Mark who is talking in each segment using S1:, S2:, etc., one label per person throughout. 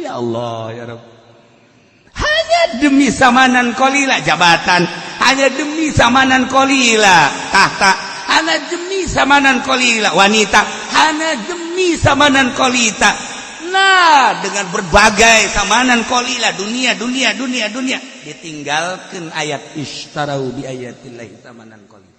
S1: Ya Allah, ya Rabb, hanya demi samanan qalila jabatan, hanya demi samanan qalila tahta, hanya demi samanan qalila wanita, hanya demi samanan qalila. Nah, dengan berbagai samanan qalila, dunia, dunia, dunia, dunia, ditinggalkan ayat isytarau bi ayatillahi samanan qalila.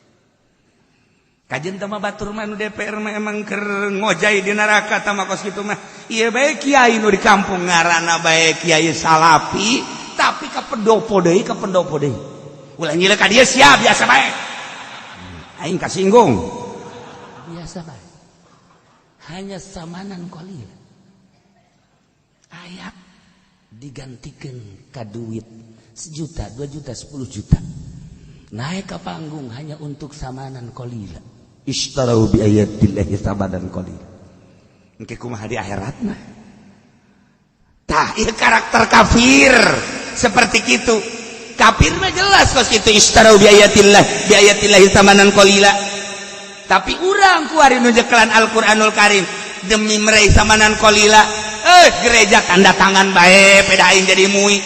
S1: Kajen tama batur mah, nu DPR mah emang keur ngojay di neraka tama kos kitu mah. Ieu bae kiai nu di kampung, ngaranna bae kiai salapi, tapi ka pendopo deui, ka pendopo deui. Ulah nyilek ka dieu sia, biasa bae. Aing kasinggung. Biasa bae. Hanya samanan qalil. Ayat digantikan ka duit 1 juta, 2 juta, 10 juta. Naik ke panggung hanya untuk samanan qalila. Ishtarau bi ayatillahi samanan qalila. Engke kumaha di akhirat mah? Tah, ieu karakter kafir seperti itu. Kafir mah jelas kos itu, ishtarau bi ayatillah, bi ayatillahi samanan qalila. Tapi urang kuari nu nyekelan Al-Qur'anul Karim demi meraih samanan qalila, eh, gereja tanda tangan bae peda aing jadi MUI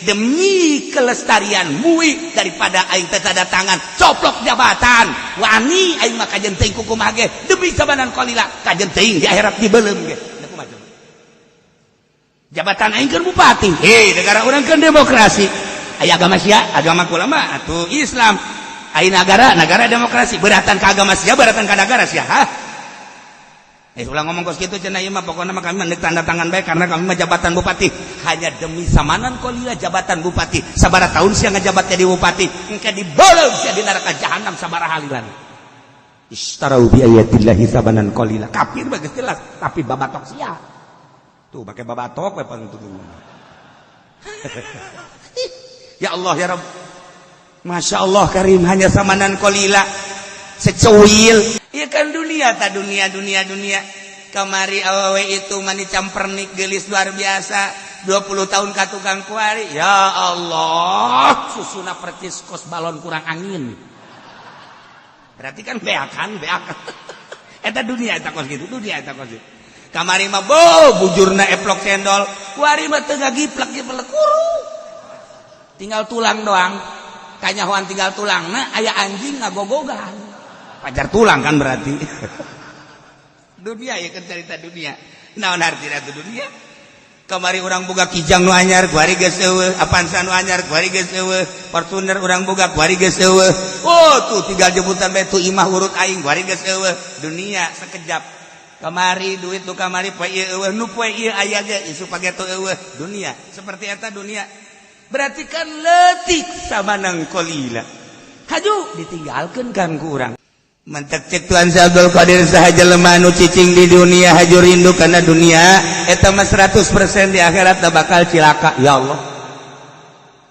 S1: demi kelestarian MUI, daripada aing teu tanda tangan coplok jabatan. Wani aing mah, kajen teuing kukumaha ge, demi samanan qalila, kajen teuing di akhirat dibeuleum ge. Da kumaha coba? Jabatan aing kan bupati. Hei, negara urang kan demokrasi. Aya agama sia, agama kula mah atuh Islam. Aya negara, negara demokrasi, beratan ka agama sia, beratan ka negara sia, hah? Eh, ulah ngomong kos kitu cenah, ieu mah pokokna mah kami mah tanda tangan bae karena kami mah jabatan bupati. Hanya demi samanan qalila jabatan bupati. Sabaraha tahun sia ngajabat jadi bupati, engke dibeuleum sia di neraka jahanam sabaraha lilan. Ishtarau bi ayatillahi samanan qalila. Kafir mah geus jelas, tapi babatok sia. Tuh pakai babatok we pang tuh. Ya Allah, ya Rabb. Masya Allah Karim, hanya samanan qalila secuil. Iya kan, dunia ta, dunia, dunia, dunia. Kamari awewe itu mani campernik, gelis luar biasa, 20 tahun ka tukang. Kuari, ya Allah, susuna percis kos balon kurang angin. Berarti kan beakan, beakan. Eta dunia, eta kos gitu dunia, eta kos gitu. Kamari mah bo bujurna eplok cendol, kuari mah teu ngagiplak giplak, kuru, tinggal tulang doang. Kanyahoan tinggal tulang. Nah, aya anjing ngagogogan pajar tulang kan. Berarti dunia ya kan, cerita dunia. Naon artina itu dunia? Kamari urang boga Kijang nu anyar, kuari geus eueuh. Avanza nu anyar, kuari geus eueuh. Fortuner urang boga, kuari geus eueuh. Oh, tuh tinggal jemputan bae tuh imah urut aing, kuari geus eueuh. Dunia sekejap. Kamari duit nu kamari, poe ieu eueuh, nu poe ieu aya ge isuk pageto eueuh. Dunia seperti eta dunia. Berarti kan letik samanan qalila, haju ditinggalkan kan ku urang. Mantak cek Tuan Syekh Abdul Qadir, saha jelema nu cicing di dunia, haju rindu karena dunia, eta mah 100% di akhirat bakal cilaka. Ya Allah,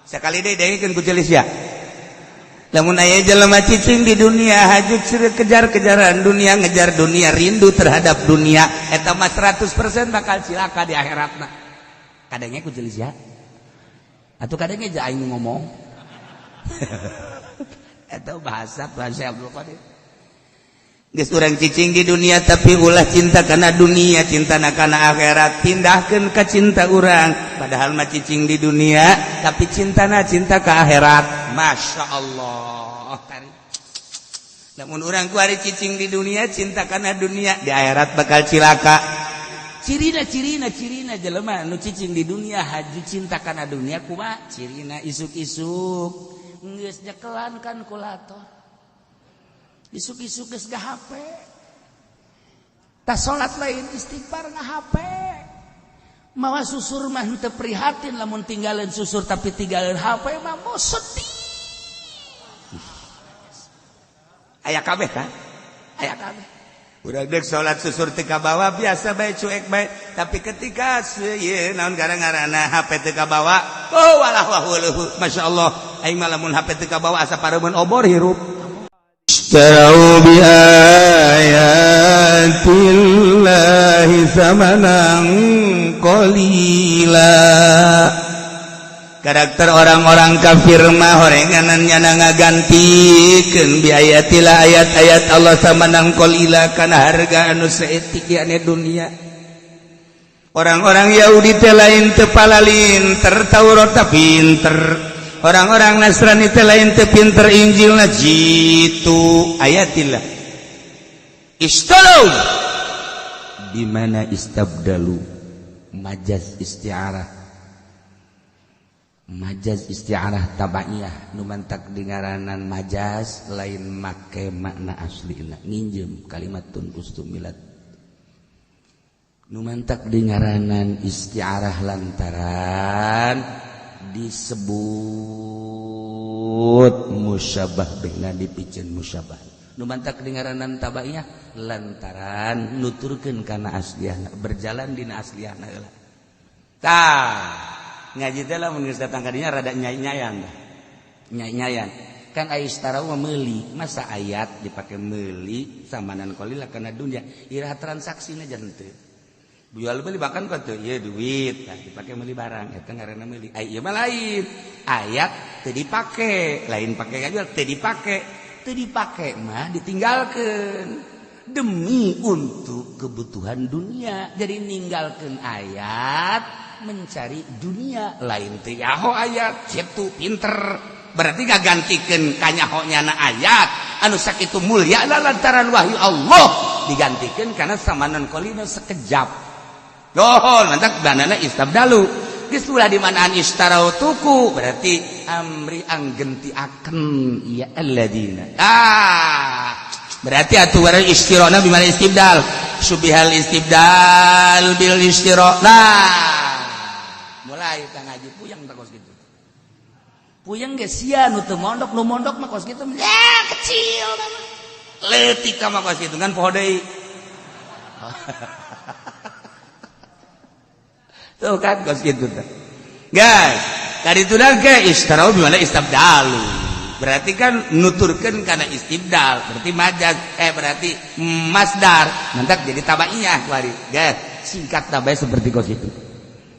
S1: sekali deui dengekeun ku celis ya. Lamun aya jelema cicing di dunia, haju kejar-kejaran dunia, ngejar dunia, rindu terhadap dunia, eta mah 100% bakal cilaka di akhiratna. Kadangnya ku celis ya, atau kadangnya aja aing ngomong eta bahasa Tuhan Syekh Abdul Qadir. Geus urang cicing di dunia, tapi ulah cinta karena dunia, cinta kana akhirat. Pindahkeun ke cinta urang, padahal mah cicing di dunia, tapi cintana cinta ke akhirat. Masya Allah. Namun urang kuari cicing di dunia, cinta karena dunia, di akhirat bakal cilaka. Cirina, cirina, cirina jelema nu cicing di dunia, haju cinta kana dunia kumaha cirina? Isuk-isuk geus nyekelan kalkulator, isuk-isuk geus HP, tas salat lain istighfar, nga HP, mawa susur mah henteu prihatin lamun tinggalin susur, tapi tinggalin HP mah mau sedih. Aya kabeh kan, aya kabeh. Udah dek salat susur teu kabawa, biasa bae, cuek bae, tapi ketika ieu naon gara-garana HP teu kabawa, oh walah wah. Masya Allah, aing mah lamun HP teu kabawa asa pareumeun obor hirup. اشتروا بآيات الله ثمنا قليلا. Karakter orang-orang kafir mah horenganan nyana ngagantikeun biayatillah, ayat-ayat Allah, samanan qalila, kana harga anu saeutik, yakni dunia. Orang-orang Yahudi teh lain teu palalinter Taurat, pinter. Orang-orang Nasrani teh lain teu pinter Injilna. Jitu ayatillah istalau di mana istabdalu, majaz isti'arah, majaz isti'arah tabaiyah. Nu mantak dingaranan majaz lain make makna aslina, nginjem kalimatun ustumilat. Nu mantak dingaranan isti'arah lantaran disebut musyabah bihna, dipiceun musyabah. Nu mantak dingaranan tabaiyah lantaran nuturkeun kana asliahna, berjalan dina asliahna heula. Tah, ngaji teh lamun geus datang ka dinya rada nyai-nyayan, nyai-nyayan kan. Aya istarau mah meuli, masa ayat dipake meuli samanan qalila kana dunya? Iraha transaksina? Jangan teu jual beli bahkan kok tuh ieu duit, nah, dipake meuli barang, eta ngaranna meuli. Ai ieu mah lain, ayat teu dipake, lain pake ngajual, teu dipake. Teu dipake mah ditinggalkeun demi untuk kebutuhan dunia. Jadi ninggalkeun ayat mencari dunia, lain teu nyaho ayat kitu pinter, berarti gak gantikan kanyaho nyana ayat anu sakitu mulia lantaran wahyu Allah digantikan karena samanan qalila, sekejap. Oh, mantap banana istabdalu. Geus ulah di manaan istarau tuku, berarti amri anggenti akan ya alladzina. Ah, berarti atuh barang istirona bimana istibdal. Subihal istibdal bil istira. Nah, mulai tang ngaji puyeng tak kos gitu. Puyeng ge sia nu teu mondok, nu mondok mah kos kitu ya kecil mah. Leutik mah kos kitu kan poho deui. Tuh kan kos kitu teh. Guys, tadi itu ke istarau bimana istabdalu. Berarti kan nuturkeun kana istibdal, berarti majaz, eh, berarti masdar. Mantak jadi tabaiyah kuari. Guys, singkat tabai seperti kos itu.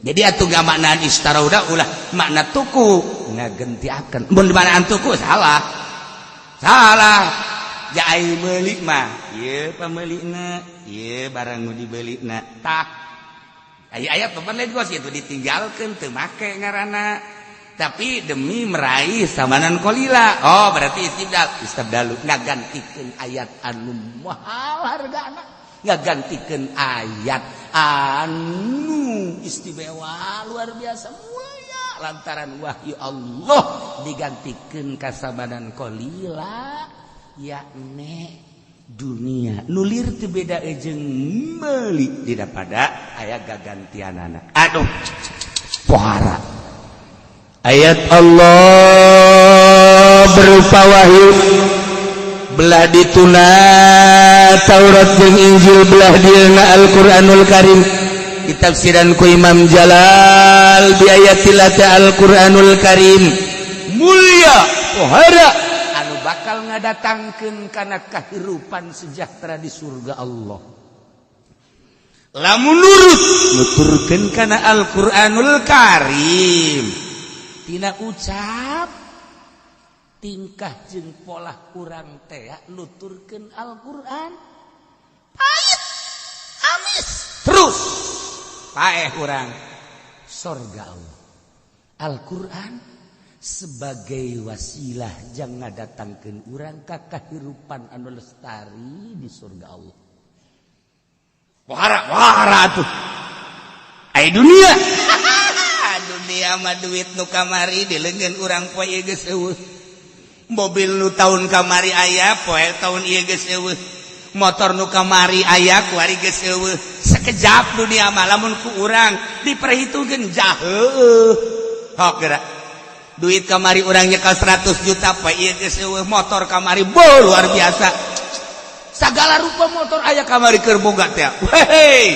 S1: Jadi atuh gak maknaan istarau udah ulah makna tuku ngagentiakeun. Mun dimaknaan tuku salah. Salah. Jai meuli mah, ieu pameulikna, ieu barang nu dibelina. Tah, ayat papan lain kos itu ditinggalkan, teu make ngaranna, tapi demi meraih samanan qalila. Oh, berarti istibdal, istabdalu ngagantikeun ayat anu mahal hargana, ngagantikeun ayat anu istimewa, luar biasa mulia lantaran wahyu Allah, digantikeun kasamanan qalila, yakni dunia. Nulir teu beda jeung meuli tidak pada aya gagantianana. Aduh, pohara ayat Allah berupa wahyu, belah dituna Taurat jeung Injil, belah dieuna Al-Qur'anul Karim, ditafsiran ku Imam Jalal bi ayatillah. Al-Qur'anul Karim mulia, pohara anu bakal ngadatangkeun kana kahirupan sejahtera di surga Allah lamun nurut nuturkeun kana Al-Qur'anul Karim. Tina ucap, tingkah jeung pola urang teh nuturkeun Al-Qur'an, pahit amis terus paeh urang sorga Allah. Al-Qur'an sebagai wasilah jangan datangkan urang ka kahirupan anu lestari di surga Allah. Wahara wahara tuh. Ai dunia, dunia mah duit nu kamari di leungeun urang poe ieu geus eueuh. Mobil nu tahun kamari aya, poe tahun ieu geus eueuh. Motor nu kamari aya, kuari geus eueuh. Sekejap dunia mah lamun ku urang diperhitungkeun jaheuh. Hok geura. Duit kamari urang nyekel 100 juta, poe ieu geus eueuh. Motor kamari bo luar biasa. Segala rupa motor aya kamari keur boga teh. Hei,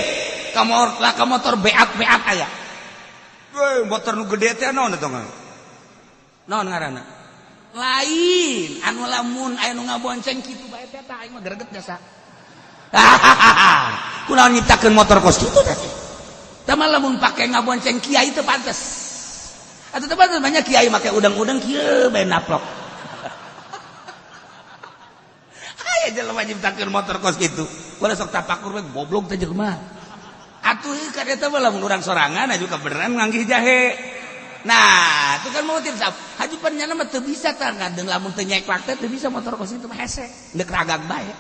S1: kamor lah ka motor beat-beat aya. Weh, motor nu gede teh naon eta? Naon ngaranna? Lain anu lamun aya nu ngabonceng kitu bae teh, tah aing mah greget jasa. Kunaon nyiptakeun motor kos kitu teh? Tah mah lamun pake ngabonceng kiai teu pantes. Atuh teu pantes, banyak kiai make udang-udang kieu bae naplok. Aya jelema nyiptakeun motor kos kitu. Ulah sok tapakur we, goblok teh jelema. Atuh kan eta mah lamun urang sorangan aju kabeneran nganggih jahe. Nah, itu kan mau tidak haju pan nyana mah teu bisa tah ngadeung lamun teu nyeklak teh teu bisa motor kos itu mah hese. Deuk ragag bae.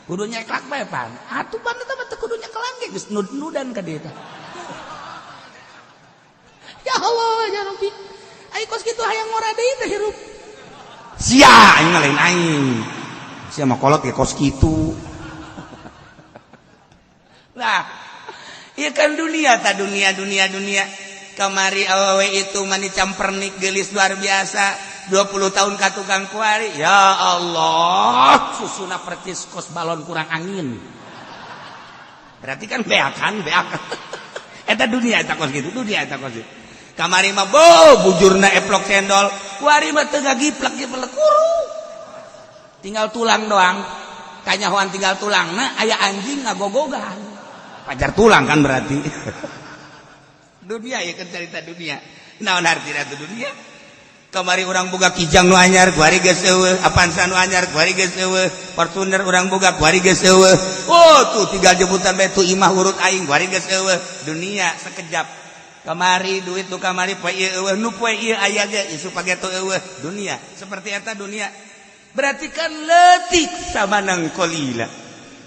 S1: Kudu nyeklak bae pan. Atuh pan eta mah teu kudu nyekelan ge geus nud-nudan ka dieu teh. Ya Allah ya Rabbi. Ai kos kitu hayang ngora deui teh hirup. Sia aing mah lain aing. Sia mah kolot ge kos kitu. Nah, ieu kan dunia ta dunia dunia dunia. Kamari awewe itu mani campernik gelis luar biasa 20 tahun ka tukang kuari. Ya Allah, susuna percis kos balon kurang angin. Berarti kan beakan beakan. Eta dunia eta kos kitu, dunia eta kos kitu. Kamari mah bo bujurna eplok cendol, kuari mah teu ngagiplek-giplek kuru. Tinggal tulang doang. Kanyahoan tinggal tulangna aya anjing ngagogogan. Pajar tulang kan berarti. Dunia ya kan cerita dunia. Naon artina tu dunia? Kamari urang boga Kijang nu anyar, kuari geus eueuh, Avanza nu anyar, kuari geus eueuh, Fortuner urang boga kuari geus eueuh. Oh tuh tinggal jemputan bae tuh imah urut aing kuari geus eueuh. Dunia sekejap. Kamari duit nu kamari poe ieu eueuh, nu poe ieu aya ge isu pageto eueuh. Dunia seperti eta dunia. Berarti kan leutik samanang qalila.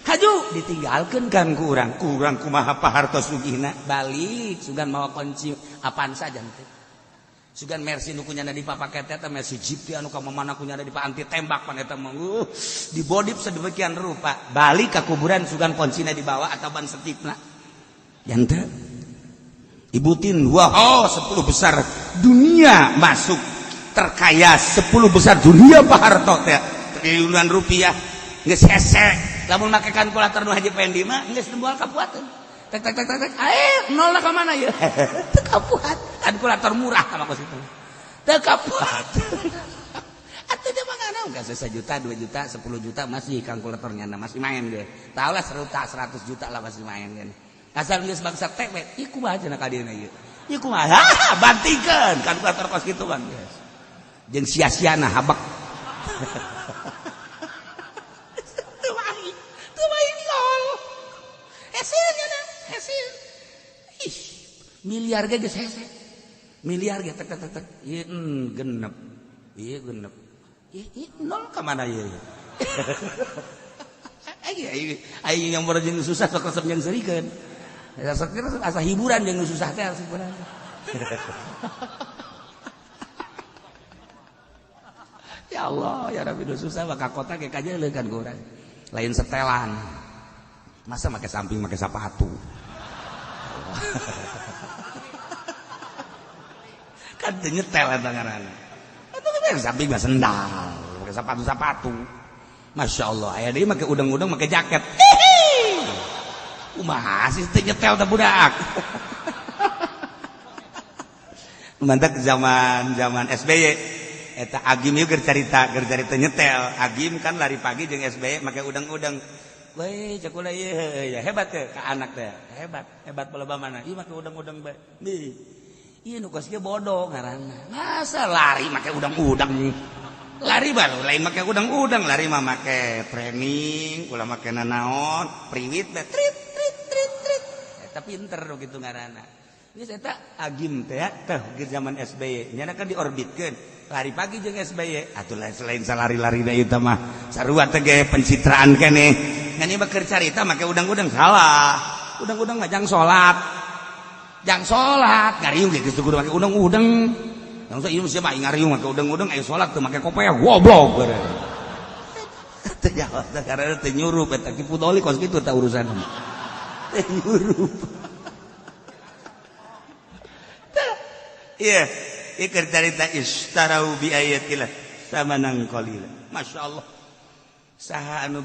S1: Haju ditinggalkeun kan ku urang, kurang kumaha pahartos sugihna balik sugan mawa kunci Avanza janten. Sugan Mercy nu kunyana dipapake teh eta Mercy Jeep teh anu ka mamana kunyana dipa anti tembak pan eta mah dibodip sedemikian rupa. Balik ka kuburan sugan kuncina dibawa atau ban setipna. Janten Ibutin wah oh 10 besar dunia masuk terkaya 10 besar dunia Pak Harto teh triliunan rupiah geus hese lamun make kalkulator nu Haji Pendi mah geus moal kapuateun tek tek tek tek nol lah ka mana ieu teu kapuat kalkulator murah ka kos itu teu kapuat atuh dia mah ngana geus 1 juta 2 juta 10 juta masih kalkulatornya masih main ge tahu lah 100 juta lah masih main ge asal geus bangsa teh we ieu kumaha cenah ka dieuna ieu ieu kumaha bantingkeun kalkulator kos kitu bang jeung sia-siana habak teu main nol hese nya hese ih miliar ge geus hese miliar ge tek tek tek ieu genep ieu genep ieu nol ka mana ieu aing yang baru jeung susah sok resep jeung seurikeun asa hiburan jeung susah teh hiburan. Ya Allah, ya Rabbi susah maka kota kayak kaja leukan ku urang. Lain setelan. Masa make samping make sepatu. Kan teu nyetel eta ngaranna. Eta kan samping mah sendal, make sepatu-sepatu. Masya Allah, aya deui make udang-udang make jaket. Kumaha sih teu nyetel teh budak. Mantak zaman-zaman SBY eta Agim ieu keur carita nyetel. Agim kan lari pagi jeung SBY make udang-udang. Weh, cek ulah ieu ya hebat teh ka anak teh. Hebat, hebat loba mana. Ieu make udang-udang bae. Ieu nu kos kieu bodoh ngaranna. Masa lari make udang-udang. Lari baru lain make udang-udang, lari mah make training, ulah make nanaon, priwit teh trit trit trit trit. Eta pinter nu kitu ngaranna. Geus eta Agim teh teh zaman SBY nyana kan diorbitkeun. Lari pagi jeung SBY atuh selain salari-larina ieu teh mah sarua teh ge pencitraan keneh. Ngan ieu mah keur carita make udang-udang salah. Udang-udang mah jang salat. Jang salat ngariung ge geus kudu make udang-udang. Langsung ieu mah ngariung make udang-udang aya salat teu make kopeah goblok. Teu jawab teh karena teu nyurup eta Ki Putoli kos kitu tah urusan. Teu nyurup. Iya, ieu keur carita istarau bi ayatillah samanan qalila. Masya Allah. Saha anu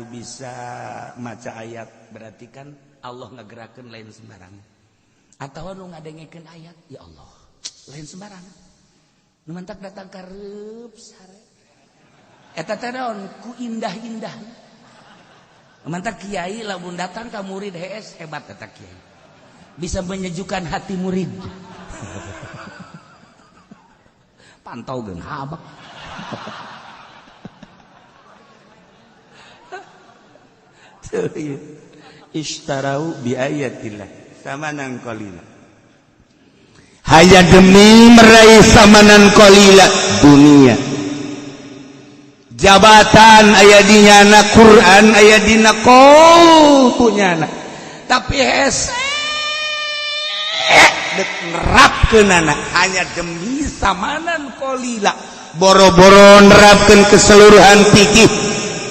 S1: bisa maca ayat berarti kan Allah ngagerakeun lain sembarang. Atawa nu ngadengekeun ayat, ya Allah, lain sembarang. Nu mantak datang ka reup sare. Eta teh naon ku indah-indah. Nu mantak kiai lamun datang ka murid hees hebat eta kiai. Bisa menyejukkan hati murid. Pantau geun habak. Tuh, iya. Ishtarau bi ayatillah samanan qalila, hanya demi meraih samanan qalila, dunia, jabatan aya di nyana, Quran aya dina punya, tapi hese dek nerapkeunana hanya demi samanan qalila. Boro-boro nerapkeun keseluruhan fikih,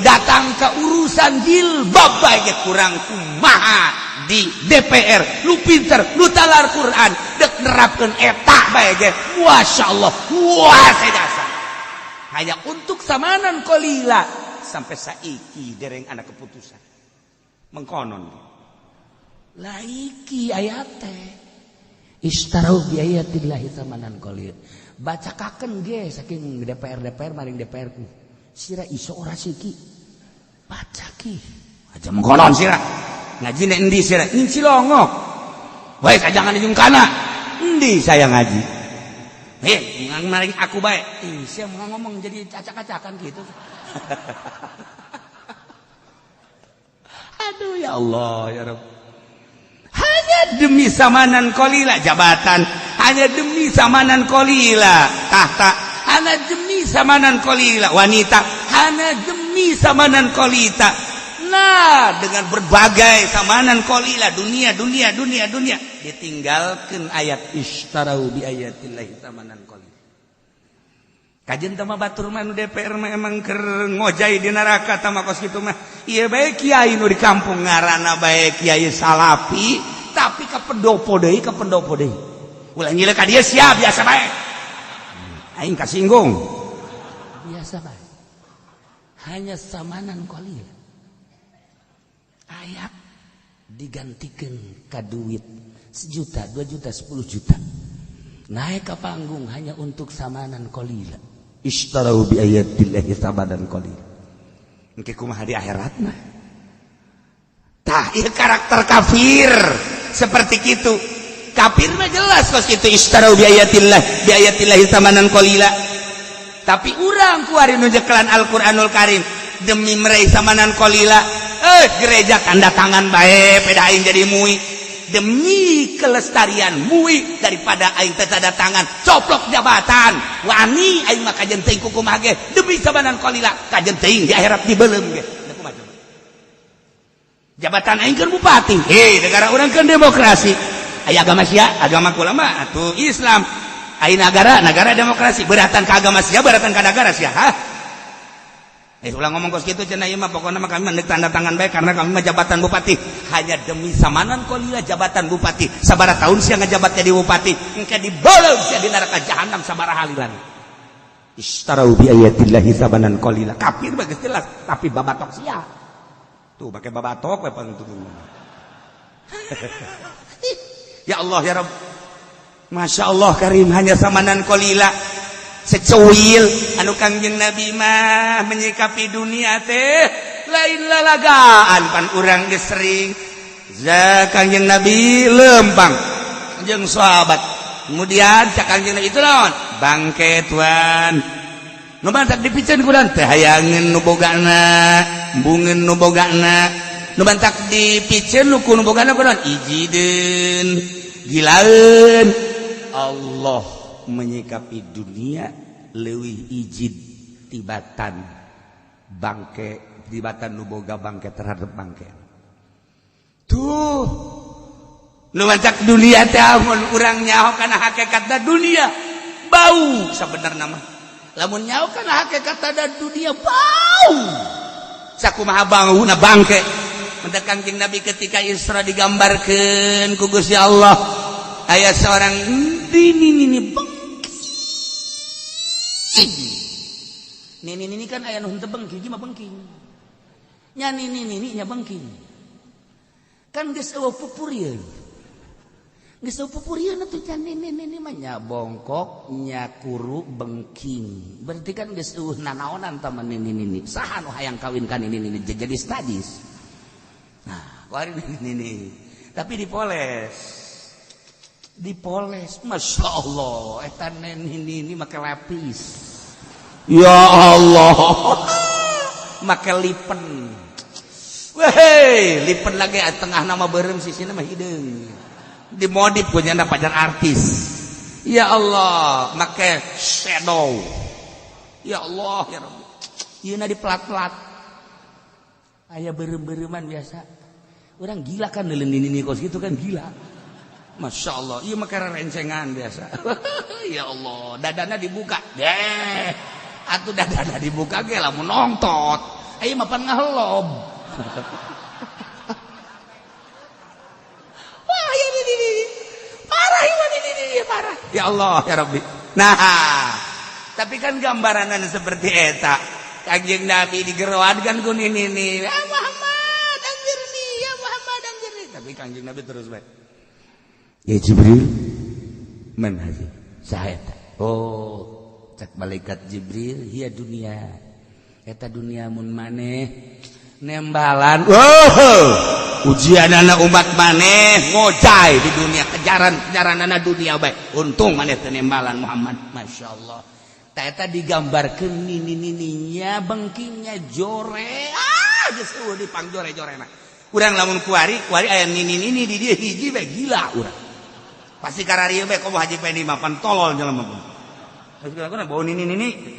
S1: datang ke urusan jilbab bae kurang kumaha. Di DPR lu pinter, lu talar Quran, dek nerapkeun eta bae ge Masya Allah, wah, saya dasar hanya untuk samanan qalila. Sampai saiki dereng anak keputusan mengkonon laiki ayat teh, ishtarau bi ayatillahi samanan qalil. Bacakaken ge saking DPR DPR maring DPR ku sira iso ora siki baca ki aja mengkonon. Sira ngaji nek endi? Sira ning Cilongok wae, jangan di kana endi saya ngaji. Eh, maring aku baik. Ih, saya mau ngomong jadi acak-acakan gitu. Aduh, ya Allah, ya Rabb. Hanya demi samanan qalila jabatan, hanya demi samanan qalila tahta, hanya demi samanan qalila wanita, hanya demi samanan qalila. Nah, dengan berbagai samanan qalila, dunia, dunia, dunia, dunia, ditinggalkan ayat ishtarau bi ayatillahi samanan qalila. Kajen tama batur mah nu DPR mah emang keur ngojay di neraka tama kos kitu mah. Ieu bae kiai nu di kampung, ngaranna bae kiai salapi, tapi ka pendopo deui, ka pendopo deui. Ulah nyilek ka dieu sia, biasa bae. Aing kasinggung. Biasa bae. Hanya samanan qalil. Ayat digantikan ka duit sejuta, 2 juta, 10 juta. Naik ke panggung hanya untuk samanan qalila. Ishtarau bi ayatillahi samanan qalila. Engke kumaha di akhirat mah? Tah, ieu karakter kafir seperti itu. Kafir mah jelas kos itu, ishtarau bi ayatillahi samanan qalila. Tapi urang kuari nu nyekelan Al-Qur'anul Karim demi meraih samanan qalila, eh, gereja tanda tangan bae peda aing jadi MUI demi kelestarian MUI, daripada aing teu tanda tangan coplok jabatan. Wani aing mah kajen teuing kukumaha ge demi samanan qalila, kajen teuing di akhirat dibeuleum ge. Kumaha coba jabatan aing keur bupati? Hei, negara urang kan demokrasi, aya agama sia, agama kula mah atuh Islam. Aya negara, negara demokrasi, beratan ka agama sia, beratan ka negara sia, hah? Eh, ulah ngomong kos kitu cenah, ieu mah pokokna mah kami mah tanda tangan bae karena kami mah jabatan bupati hanya demi samanan qalila. Jabatan bupati sabaraha tahun sia ngajabat jadi bupati? Engke dibeuleum sia di neraka jahanam sabaraha halilan. Ishtarau bi ayatillahi samanan qalila. Kafir bagus jelas, tapi babatok sia tuh pakai babatok we pangtu. Ya Allah, ya Rabb, Masya Allah Karim, hanya samanan qalila, secuil. Anu Kangjeng Nabi mah menyikapi dunia teh lain lalagaan. Pan urang geus sering za Kangjeng Nabi lempang jeung sahabat, kemudian cak Kangjeng Nabi, itu naon? Bangke, tuan. Nu mantak dipiceun ku teh hayangeun nu bogana, embungeun nu bogana. Nu mantak dipiceun nu ku nu bogana kunaon? Ijideun, gilaeun. Allah menyikapi dunia leuwih ijid tibatan bangke, tibatan nu boga bangke terhadap bangke. Tuh, nu mancak dunia teh amun urang nyaho kana hakikatna dunia bau. Sabenerna mah lamun nyaho kana hakikatna dunia bau, sakumaha bauna bangke. Mendak Kangjeng Nabi ketika Isra digambarkeun ku Gusti Allah, aya seorang ini ini bengki nini nini kan aya nu henteu bengki mah, bengking nya nini nini nya bengking kan, geus eueuh pupurieun, geus eueuh pupurieun atuh. Can nini nini mah nya bongkok, nya kuru, bengking, berarti kan geus eueuh nanaonan tah mah nini nini. Saha nu hayang kawin ka nini nini jadi sadis? Nah, kuari nini nini tapi dipoles, dipoles, Masya Allah, eta nini nini make lapis, ya Allah, make lipen. Weh, lipen lagi tengah nama beureum, sisina mah hideung. Dimodif punya pacar artis. Ya Allah, make shadow. Ya Allah, ya Rabbi. Ieu di pelat-pelat. Aya beureum-beureuman biasa. Orang gila kan neuleun nini kos gitu kan gila. Masya Allah, iya mah rencengan biasa. Ya Allah, dadana dibuka. Deh, atuh dadana dibuka ge lamun nongtot. Ayo mah pan ngahelob. Wah, ya ini parah ini parah. Ya Allah, ya Rabbi. Nah, tapi kan gambaranan seperti eta. Kanjeng Nabi digeroan kan ku nini nih. Ya Muhammad, anjirni, ya Muhammad, anjirni. Tapi Kanjeng Nabi terus baik. Ya Jibril, man hazi? Saha eta? Oh, cek malaikat Jibril, hiya dunia. Eta dunia mun maneh nembalan. Oh, ujian anak umat maneh ngojay di dunia, kejaran-kejaran anak dunia baik. Untung maneh teu nembalan Muhammad. Masya Allah. Eta digambarkeun nini-nininya bengkingnya jore. Ah, geus eueuh dipangjore-jorena. Urang lamun kuari, kuari aya nini-nini di dieu hiji bae gila urang. Pasti kararieu bae komo Haji Pendi mah pan tolol jelema pun. Geus kira bau nini-nini.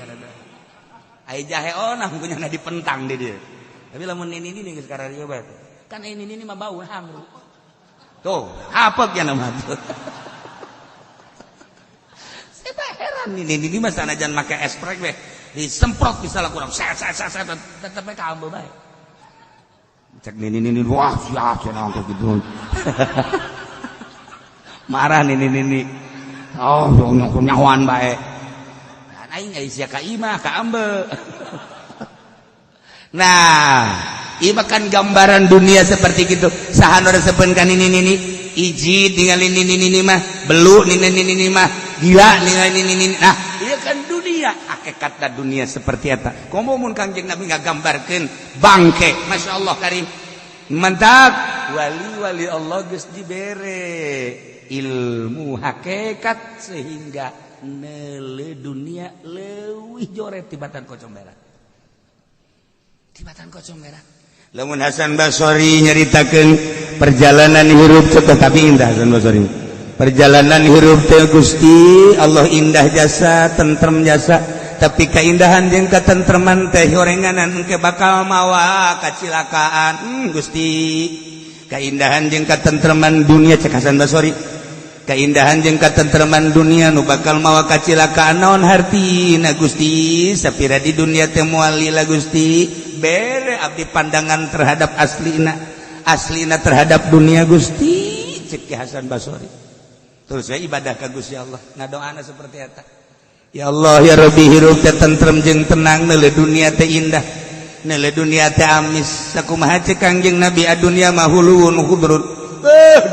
S1: Aya jahe onah kunyana dipentang di dieu. Tapi lamun nini-nini geus kararieu bae. Kan aya nini-nini mah bau hangru. Tuh, apek ya nama tuh. Saya heran nini-nini mah sanajan make esprek bae disemprot misalnya kurang set set set set tetep bae kaambe bae. Cek nini-nini wah siap cenah gitu. Marah nini-nini. Oh, nyahoan bae. Dan aing aya sia ka imah ka ambe. Nah, ieu mah kan gambaran dunia seperti gitu. Saha nu resepeun ka nini-nini? Iji ningali nini-nini mah, belu nini-nini mah, gila ningali nini-nini. Nah, ieu kan dunia, hakikatna dunia seperti eta. Komo mun Kangjeng Nabi ngagambarkeun bangke, Masya Allah karim. Mantap, wali-wali Allah geus dibere ilmu hakikat sehingga neule dunia leuwih jore tibatan kocong berak. Tibatan kocong berak. Lamun Hasan Basori nyaritakeun perjalanan hirup teh, tapi indah Hasan Basori. Perjalanan hirup teh Gusti Allah indah jasa, tentrem jasa, tapi keindahan jeung katentreman teh horenganan engke bakal mawa kacilakaan. Gusti, keindahan jeung katentreman dunia cek Hasan Basori. Keindahan jeung katentreman dunia nu bakal mawa kacilakaan naon hartina Gusti? Sapira di dunia teh moal lila Gusti. Bere abdi pandangan terhadap aslina, aslina terhadap dunia Gusti, cek Ki Hasan Basori. Terus saya ibadah ka Gusti Allah, ngadoana seperti eta. Ya Allah ya Rabbi, hirup teh tentrem jeung tenang, neule dunia teh indah, neule dunia teh amis. Sakumaha cek Kangjeng Nabi, adunya mah huluwun khudrun.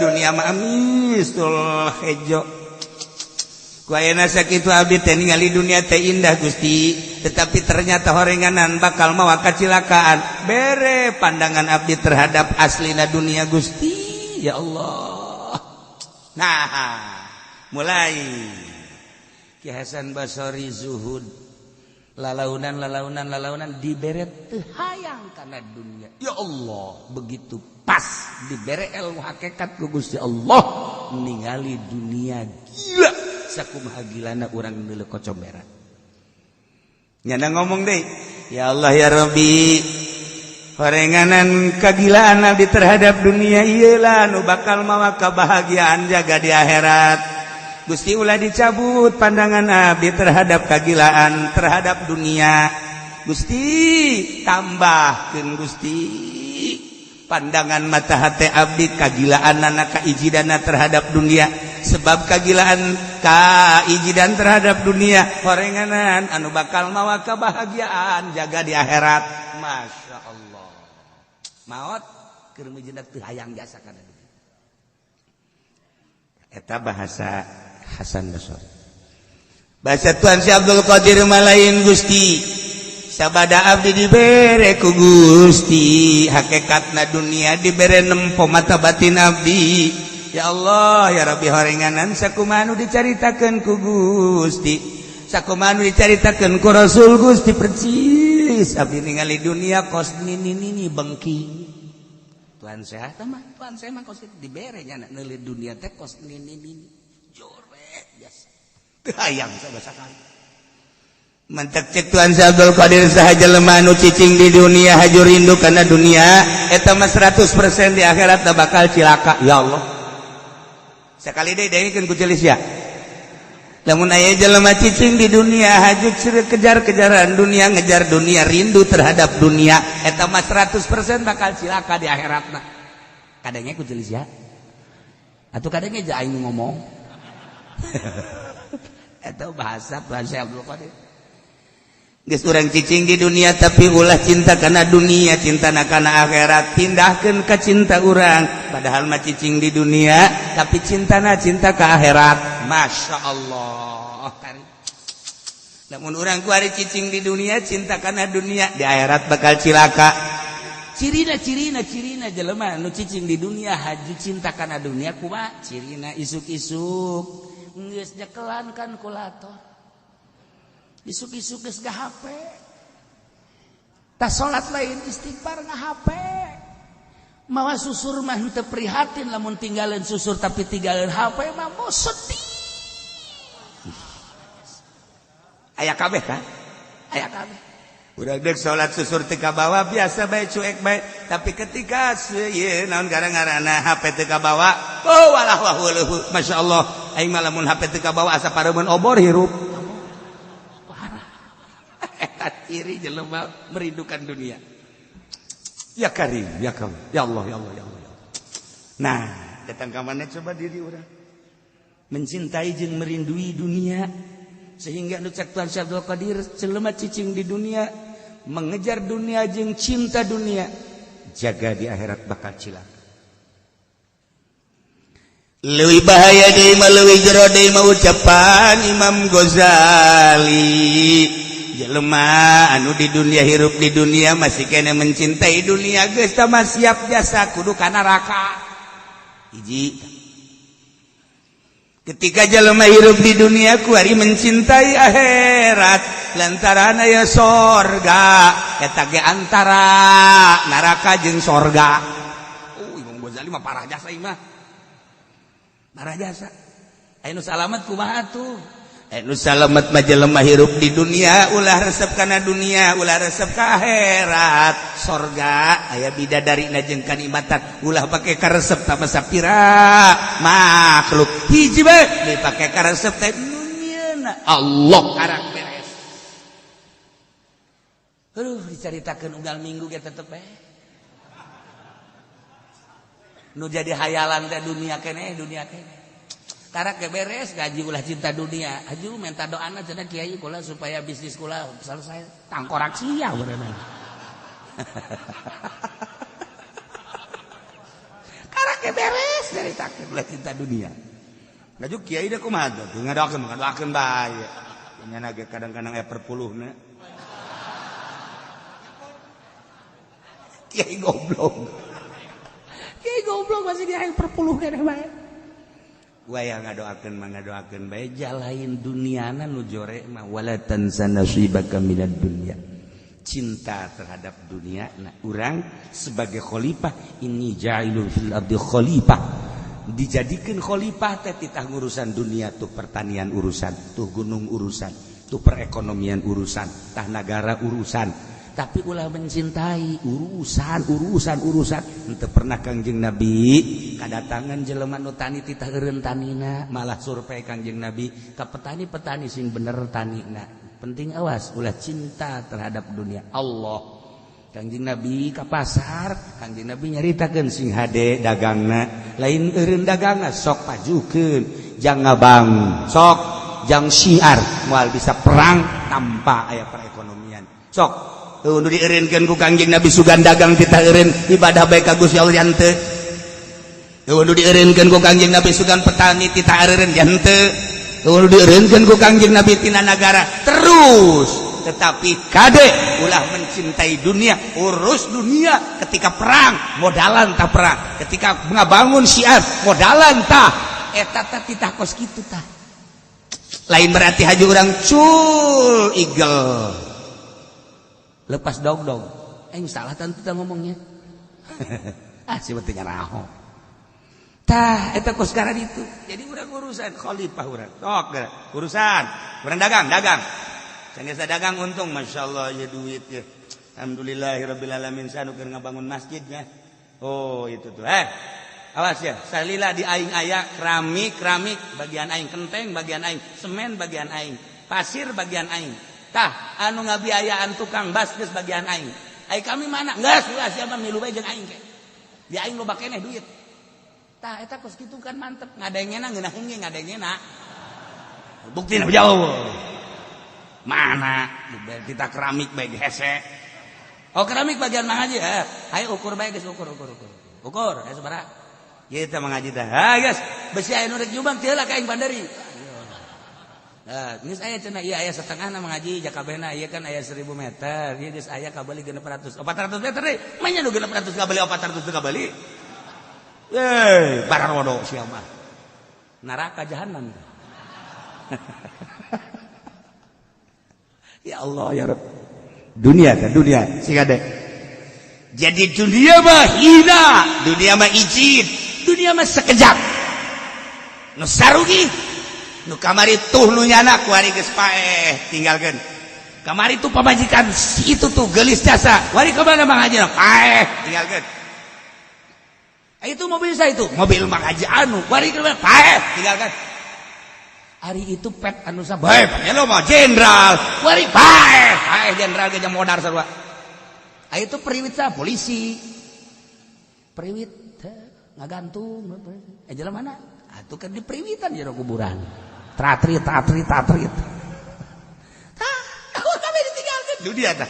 S1: Dunia mah amis tul hejo. Ku ayeuna sakitu abdi teh ningali dunia teh indah Gusti, tetapi ternyata horenganan bakal mawa kacilakaan. Bere pandangan abdi terhadap aslina dunia Gusti, ya Allah. Nah, mulai Ki Hasan Basori zuhud, lalaunan lalaunan lalaunan dibere teu hayang kana dunia. Ya Allah, begitu pas dibere ilmu hakikat ku Gusti Allah, ningali dunia gila sakumaha gilana urang neuleuh kocomberan. Nyana ngomong deh, ya Allah ya Rabbi, horenganan kagilaan abdi terhadap dunia iyalah nu bakal mawa kebahagiaan jaga di akhirat. Gusti, ulah dicabut pandangan abdi terhadap kagilaan terhadap dunia Gusti, tambahkeun Gusti pandangan mata hati abdi kagilaan anak kaijidana terhadap dunia, sebab kagilaan kaijidan terhadap dunia horenganan anu bakal mawa kebahagiaan jaga di akhirat. Masya Allah, maot keur mijeundak teu hayang jasa kana dunia. Eta bahasa Hasan Basri. Bahasa Tuan Si Abdul Qadir malain, Gusti, sabada abdi dibere ku Gusti hakikatna dunia, dibere nempo mata batin abdi. Ya Allah ya Rabbi, horenganan sakumaha nu dicaritakeun ku Gusti, sakumaha nu dicaritakeun ku Rasul Gusti, percis abdi ningali dunia kos nini nini bengking. Tuhan saya mah, Tuhan saya mah kos dibere nya neuli dunia teh kos nini nini. Jore biasa. Teu hayang saya sakali. Mantak cek Tuhan Syekh Abdul Qadir, saha jelema nu cicing di dunia haju rindu kana dunia, eta mah 100% di akhirat bakal cilaka. Ya Allah. Sekali deui dengekeun ku celis ya. Lamun aya jelema cicing di dunia haju kejar-kejaran dunia, ngejar dunia, rindu terhadap dunia, eta mah 100% bakal cilaka di akhiratna. Kadangnya ku celis ya. Atau kadangnya aja aing ngomong. Eta bahasa Tuhan Syekh Abdul Qadir. Geus urang cicing di dunia tapi ulah cinta kana dunia, cinta kana akhirat, pindahkeun ka cinta urang. Padahal mah cicing di dunia tapi cintana cinta ka akhirat. Masya Allah. Lamun urang kuari cicing di dunia cinta kana dunia, di akhirat bakal cilaka. Cirina cirina cirina jelema nu cicing di dunia haju cinta kana dunia kumaha? Cirina isuk-isuk geus nyekelan kalkulator. Isuk-isuk geus HP, tas salat lain istighfar nga HP, mawa susur mah henteu prihatin lamun tinggalin susur, tapi tinggalin HP mah mau sedih. Aya kabeh kan, aya kabeh. Udah dek salat susur teu kabawa biasa bae, cuek bae, tapi ketika ieu naon gara-garana HP teu kabawa, oh walah wah weuh, masyaallah, aing mah lamun HP teu kabawa asa pareumeun obor hirup. Ciri jelema merindukan dunia. Ya Karim, ya Karim, ya Allah, ya Allah, ya Allah, ya Allah. Nah, datang ke mana coba diri orang mencintai jeung merindui dunia sehingga nu cek Tuhan Syekh Abdul Qadir, jelema cicing di dunia mengejar dunia jeung cinta dunia, jaga di akhirat bakal cilaka. Leuwih bahaya deui mah, leuwih jero deui mah ucapan Imam Ghazali, jelema anu di dunia hirup di dunia masih kena mencintai dunia geus mah siap jasa kudu ka neraka. Hiji, ketika jelema hirup di dunia kuari mencintai akhirat lantaran aya sorga, eta ge antara neraka jeung sorga. Oh, Imam Ghazali mah parah jasa, mah parah jasa. Aya nu salamet kumaha tuh? Nu salamet mah jelema hirup di dunia ulah resep kana dunia, ulah resep ka akhirat, sorga aya bidadari jeung kanikmatan, ulah pake karesep tama sapira makhluk, hiji bae dipake karesep teh nu nyieuna Allah, karak beres. Aduh, dicaritakeun unggal minggu ge tetep bae nu jadi hayalan teh dunia keneh, dunia keneh. Karak ke beres gaji, ulah cinta dunia. Aju minta doana cenah, kiai kula supaya bisnis kula selesai, tangkorak sia berenang. Karak ke beres dari takdir, ulah cinta dunia. Ngaju kiai deh kumaha tuh ngadoakeun, ngadoakeun bae nya ge kadang-kadang aya perpuluhna. Kiai goblok, kiai goblok masih dia perpuluh keneh bae. Wayah ngadoakeun mah ngadoakeun bae, jalain duniana nu jore mah wala tansa nasibaka minad dunya, cinta terhadap dunia. Nah, urang sebagai khalifah, ini ja'ilun fil ardi khalifah, dijadikan khalifah teh titah ngurusan dunia tuh, pertanian urusan tuh, gunung urusan tuh, perekonomian urusan tah, nagara urusan, tapi ulah mencintai urusan urusan urusan. Henteu pernah Kangjeng Nabi kadatangan jelema nu tani titah eureun tanina, malah survei Kangjeng Nabi ka petani-petani sing bener tanina. Penting, awas, ulah cinta terhadap dunia. Allah, Kangjeng Nabi ka pasar, Kangjeng Nabi nyaritakeun sing hade dagangna, lain eureun dagangna, sok pajukeun jang ngabang, sok jang syiar, moal bisa perang tanpa aya perekonomian. Sok tuh nu dieureunkeun ku Kangjeng Nabi, sugan dagang titah eureun, ibadah bae ka Gusti Allah henteu. Tuh nu dieureunkeun ku Kangjeng Nabi, sugan petani titah eureun henteu. Tuh nu dieureunkeun ku Kangjeng Nabi tina nagara terus, tetapi kade ulah mencintai dunia, urus dunia. Ketika perang modalan tah, perang ketika ngabangun syiar modalan tah, eta tah titah kos kitu tah. Lain berarti haju urang cul igel lepas dog dog, eh salah tentu kita ngomongnya. Ah, si teu nyaraho. Tah, eta kos sekarang itu. Jadi urang urusan khalifah urang. Sok urusan. Urang dagang, dagang. Sanggeus dagang untung, Masya Allah ya duit ya. Alhamdulillahirabbil alamin, sanu keur ngabangun masjidnya. Oh, itu tuh. Eh, awas ya, salila di aing aya keramik, keramik bagian aing, kenteng bagian aing, semen bagian aing, pasir bagian aing. Tah, anu ngabiayaan tukang bas geus bagian aing. Ai kami mana? Geus ulah, siapa milu bae jeung aing ke. Di aing loba keneh duit. Tah, eta kos kitu kan mantep, ngadengena ngeunaheun ge ngadengena. Buktina jauh. Mana? Kita keramik bae hese. Oh, keramik bagian Mang Haji. Eh, hayu ukur bae geus, ukur, ukur, ukur. Ukur, ayo sabaraha? Kita Mang Haji teh. Ha geus, besi aya nu rek nyumbang teu lah ka aing bandari. Nah, geus aya cenah, ieu aya setengahna Mang Haji, jakabehna ieu kan aya 1000 meter. Ieu geus aya kabeli 600. 400 meter deui. Manya nu 600 kabeli, 400 teu kabeli. Eh, bararodo sia mah. Neraka jahanam. Ya Allah ya Rabb. Dunia kan dunia sing ade. Jadi dunia mah hina, dunia mah izin, dunia mah sekejap. Nu sarugi, nu kamari tuh nu nyana kuari geus paeh tinggalkeun. Kamari tuh pamajikan si itu tuh geulis jasa, wari ka mana Mang Haji? Paeh tinggalkeun. Itu mobil saya itu, mobil Mang Haji anu, wari ka mana? Paeh tinggalkan. Ari itu pet anu sa bae, lo mah jenderal, wari paeh, paeh jenderal ge modar sarua. Ari itu periwit sa polisi. Periwit ngagantung, eh jalan mana? Atuh kan di periwitan jero kuburan. Tratrit, tatrit, tatrit. Tah, aku kami ditinggalkeun dunia tah.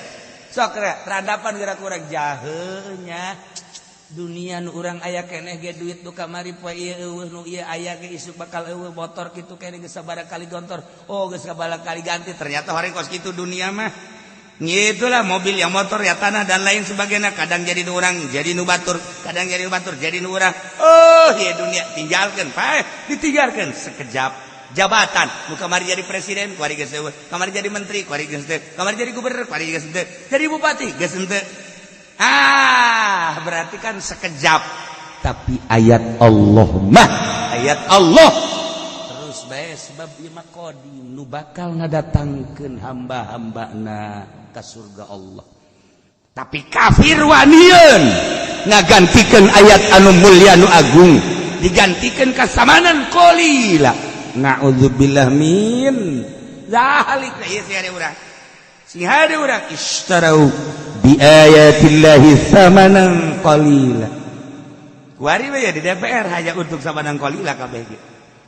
S1: Sok terhadapan geura kurang jahenya. Dunia nu urang aya keneh ge duit nu kamari poe ieu eueuh, nu ieu aya ge isuk bakal eueuh, motor kitu keneh geus sabaraha kali gontor, oh, geus sabaraha kali ganti. Ternyata hari kos kitu dunia mah. Itulah mobil yang motor ya, tanah dan lain sebagainya, kadang jadi nu urang jadi nu batur, kadang jadi nu batur jadi nu urang. Oh ya, dunia tinggalkan, paeh, ditinggalkan sekejap. Jabatan nu kamari jadi presiden kuari geus eueuh, kamari jadi menteri kuari geus teu, kamari jadi gubernur kuari geus teu, jadi bupati geus henteu. Ah, berarti kan sekejap. Tapi ayat Allah mah ayat Allah terus bae, sebab ieu mah qadim, nu bakal ngadatangkeun hamba-hambana ka surga Allah. Tapi kafir wanian ngagantikeun ayat anu mulia, nu agung, digantikan kasamanan qalila. Na'udzubillah min zalik. Ieu sih ada urang, sing hade urang ishtarau bi ayatillahi thamanan qalila. Kuari we ya di DPR hanya untuk samanan qalila, kabeh ge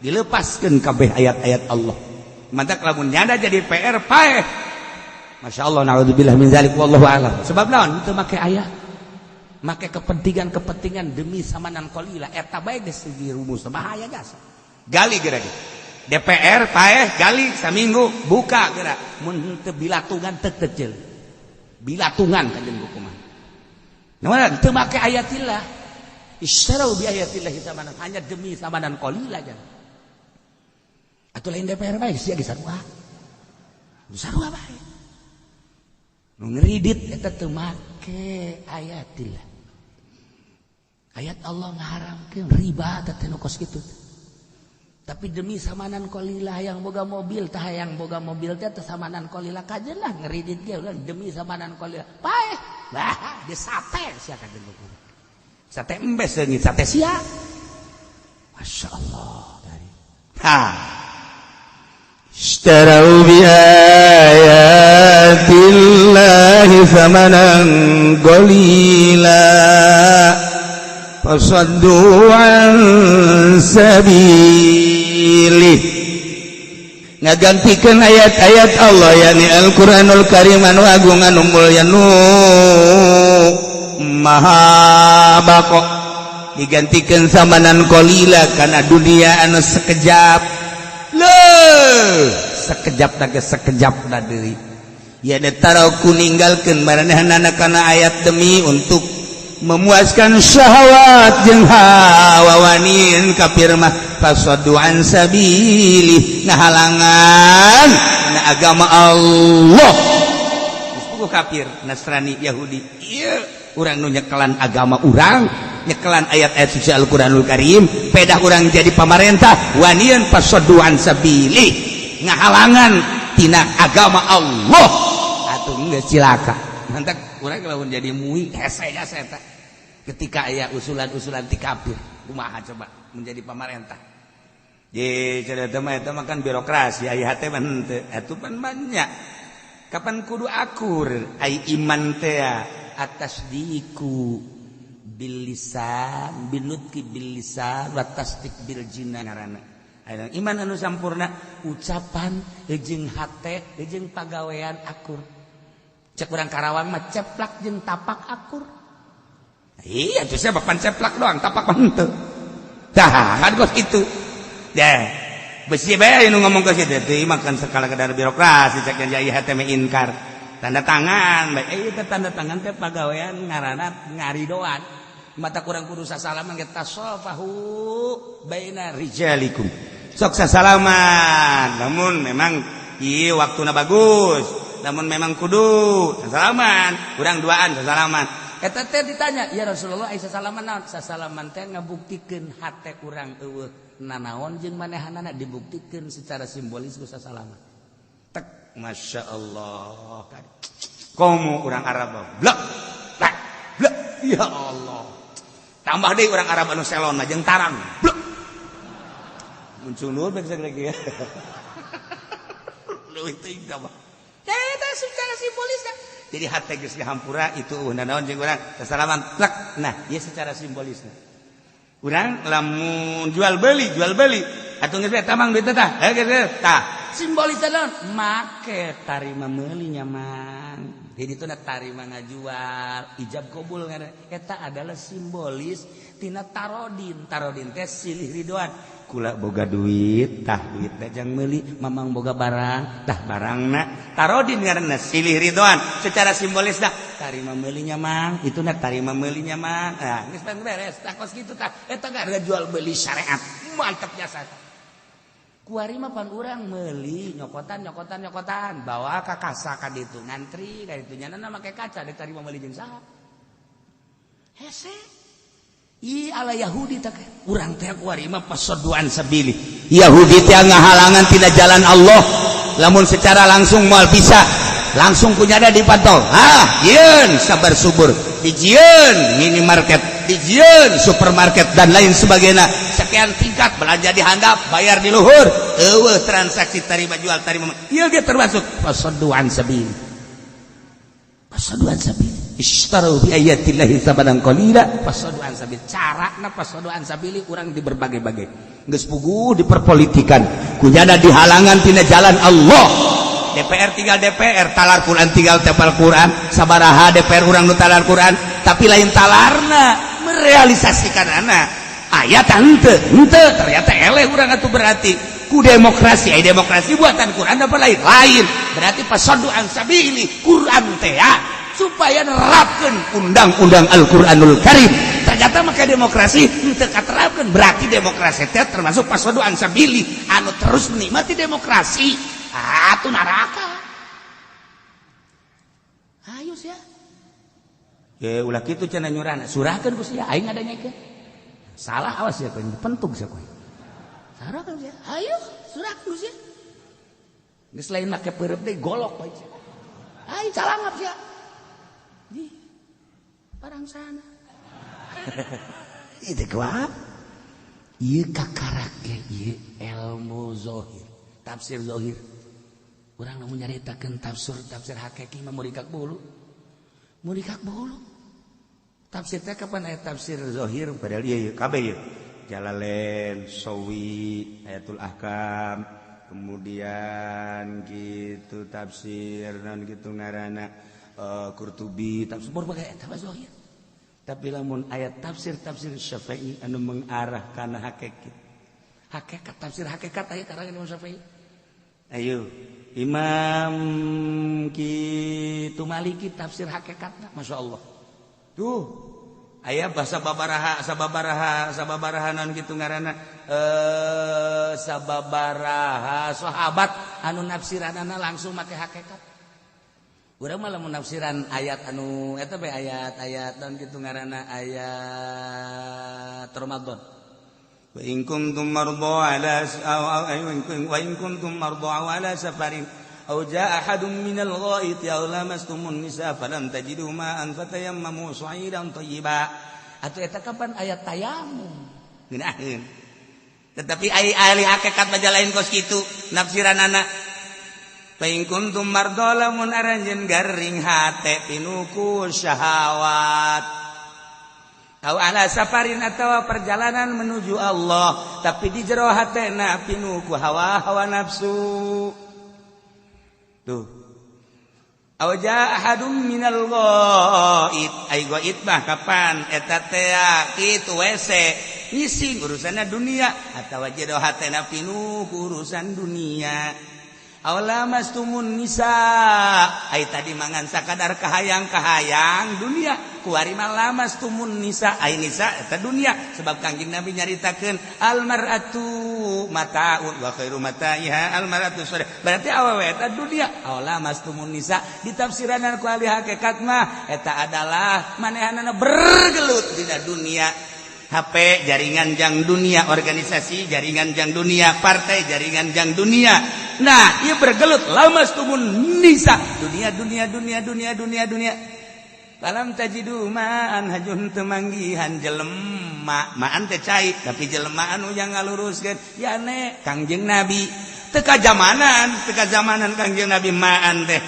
S1: dilepaskeun kabeh ayat-ayat Allah. Mantak lamun nyanda jadi PR paeh. Masya Allah, na'udzubillah min zalik, wallahu a'lam. Sebab naon? Itu make ayat, make kepentingan-kepentingan demi samanan qalila. Eta bae geus rumus bahaya jasa. Gali geura ge. DPR paeh, gali saminggu buka geura. Mun teu bilatungan teu kecil. Bilatungan kanjeng hukuman. Nah, teu make ayatillah. Istarau bi ayatillahi samanan, hanya demi samanan qalila aja. Atuh lain DPR bae sia ge sarua. Sarua bae. Nu ngeridit eta teu make ayatillah. Ayat Allah ngaharamkeun riba teh nu kos kitu. Tapi demi samanan qalila, yang boga mobil tah, yang boga mobil teh samanan qalila kajen lah ngeridit ge demi samanan qalila. Paeh. Bah, di sate sia kajen hukum. Sate embes seungit sate sia. Masya Allah dari. Ha.
S2: اشتروا بآيات الله ثمنا قليلا فصدوا عن سبيله. Ngagantikan ayat-ayat Allah, yakni Al-Qur'anul Karim anu agung, anu mulya, nu maha bako, digantikan samanan qalila karena dunia anu sekejap. Loh, sekejap na sekejap na deui ya, taraku ninggalkeun maranehna kana ayat demi untuk memuaskan syahwat jeung hawa. Wanin kafir mah fasaddu an sabili, ngahalangan na agama Allah. Geus kafir Nasrani Yahudi ieu.
S1: Urang nu nyekelan agama urang, nyekelan ayat-ayat suci Al-Qur'anul Karim, pedah urang jadi pamarentah wanian فصدوا عن سبيله, ngahalangan tina agama Allah, atuh geus cilaka. Mantak urang lamun jadi MUI hese hese eta ketika aya usulan-usulan ti kafir. Kumaha coba menjadi pamarentah? Ye, cerita mah eta mah kan birokrasi, aya hate mah henteu. Atuh pan banyak. Kapan kudu akur ai iman teh التصديق باللسان بالنطق باللسان والتصديق بالجنان ngaranna. Aya iman anu sampurna, ucapan jeung hate jeung pagawean akur. Cek urang Karawang mah, ceplak jeung tapak akur. Iya tuh, siapa pan ceplak doang, tapak mah henteu. Tah kan kos kitu. Deh, besi bae nu ngomong ke situ teh makan skala kadar birokrasi. Cek yang jaya hate mah inkar tanda tangan bae. Eh, teh tanda tangan teh pagawean ngaranna ngaridoan. Mata kurang kudu sasalaman ge, تصافحوا بين رجالكم, sok sasalaman. Namun memang ieu waktuna bagus, namun memang kudu sasalaman, kurang duaan sasalaman. Eta teh ditanya, "Ya Rasulullah, ai sasalaman naon?" Sasalaman teh ngabuktikeun hate urang euweuh nanaon jeung manehanana, dibuktikeun secara simbolis ku sasalaman. Tek, Masya Allah, komo urang Arab, blek blek blek, ya Allah. Tambah deui urang Arab anu selon jeung tarang, blek muncul nur bae lagi ya. Leuwih teuing tambah. Eta secara simbolis. Jadi hate geus dihampura itu naon jeung urang sasalaman, plek. Nah, ieu secara simbolisna. Urang lamun jual beli atuh geus tamang duit tah, heh tah. Simbolis naon? Make tarima meuli nya, Mang. Jadi itu tarima ngajual, ijab kabul ngaranna. Eta adalah simbolis tina tarodin. Tarodin teh silih ridoan. Kula boga duit, tah duit teh jang meuli, Mamang boga barang, tah barangna. Tarodin ngaranna silih ridoan. Secara simbolis dah tarima meulinya, Mang, itu na tarima meulinya, Mang. Nah, geus beres tah, kos kitu tah. Eta harga jual beli syariat. Mantap jasa. Kuari mah pan urang meuli nyokotan nyokotan nyokotan, bawa ka kasa ka ditu, ngantri ka ditu, nyana make kaca, diterima meuli jeung saha? Hese. Ih, ala Yahudi tak urang teh kuari mah فصدوا عن سبيله. Yahudi teh ngahalangan tina jalan Allah. Lamun secara langsung moal bisa, langsung kunyada dipantau. Ah, yeun sabar subur, dijieun minimarket, dijieun supermarket, dan lain sebagainya. Sekian tingkat, belanja di handap, bayar di luhur, eueuh transaksi tarima jual tarima. Ieu ge termasuk فصدوا عن سبيل, فصدوا عن سبيل. اشتروا بآيات الله ثمنا قليلا فصدوا عن سبيل. Carana فصدوا عن سبيل urang di berbagai-bagai geus puguh diperpolitikan, kunyana dihalangan tina jalan Allah. DPR tinggal DPR, talar Quran tinggal tepal Quran. Sabaraha DPR urang nu talar Quran, tapi lain talarna, merealisasikan anak ayat henteu henteu. Ternyata eleh urang atuh. Berarti ku demokrasi, ai demokrasi buatan Quran apa lain? Lain. Berarti فصدوا عن سبيل Quran teh ya, supaya nerapkeun undang-undang Al-Qur'anul Karim. Ternyata maka demokrasi henteu katerapkeun. Berarti demokrasi teh termasuk فصدوا عن سبيل. Anu terus menikmati demokrasi atuh neraka. Ayo sia. Ya ulah kitu cenah nyurana, surahkeun ku sia, aing ngadanyakeun. Salah, awas ya kowe, dipentung sia kowe. Surahkeun sia. Ayo, surahkeun ku sia. Geus lain make peureub deui, golok bae sia. Ayo calangap sia. Di parang sana. Itu kuat. Ieu kakarak ge ieu ilmu zohir, tafsir zohir. Urang nu nyaritakeun tafsir tafsir hakiki mah murikak bulu. Murikak bulu. Tafsir teh kapan aya tafsir zohir, padahal ieu kabeh ieu. Jalalain, Sawi, Ayatul Ahkam, kemudian gitu tafsir non gitu ngaranna Qurtubi, tafsir berbagai eta mah zohir. Tapi lamun ayat tafsir tafsir Syafi'i anu mengarah kana hakikat. Hakikat, tafsir hakikat aya karangan Imam Syafi'i. Ayo Imam kitu Maliki, tafsir hakikatna Masya Allah. Tuh aya bahasa babaraha sababaraha sababaraha non gitu ngaranna sababaraha sahabat anu nafsiranana langsung make hakikat. Urang malah menafsiran ayat anu eta bae, ayat-ayat dan kitu ngaranna, ayat Ramadan.
S2: Wa in kuntum marda ala aw wa in kuntum marda aw ala safarin aw jaa ahadun minal ghaiti aw lamastumun nisa falam tajidu ma'an fatayammamu sha'idan thayyiba.
S1: Atuh eta kapan ayat tayamum ngeunaheun, tetapi ai ahli hakikat mah lain kos kitu nafsiranana.
S2: Fa in kuntum marda, lamun aranjeun garing hate pinuh ku syahwat, aw ala safarin atawa perjalanan menuju Allah, tapi di jero hatena pinuh ku hawa-hawa nafsu tuh, aw jaa ahadum minal ghaid, ai ghaid mah kapan eta teh kitu, WC ngising, urusanna dunia, atawa jero hatena pinuh ku urusan dunia, aw lamastumun nisa, ai tadi mangan sakadar kahayang-kahayang dunia, kuari mah lamastumun nisa, ai nisa eta dunia, sebab Kangjeng Nabi nyaritakeun al mar'atu mataun wa khairu mata'iha al mar'atu sholih, berarti awewe eta dunia. Aw lamastumun nisa ditafsiranan ku ahli hakikat mah eta adalah manehanana bergelut dina dunia, HP jaringan jang dunia, organisasi jaringan jang dunia, partai jaringan jang dunia. Nah, ia bergelut lamastumun nisa, dunia, dunia, dunia, dunia, dunia, dunia. Falam tajidu ma'an, hajun teu manggihan jelema, ma'an teh cai, tapi jelema anu yang ngaluruskeun yane Kangjeng Nabi. Teu kajamanan, teu kajamanan Kangjeng Nabi ma'an teh.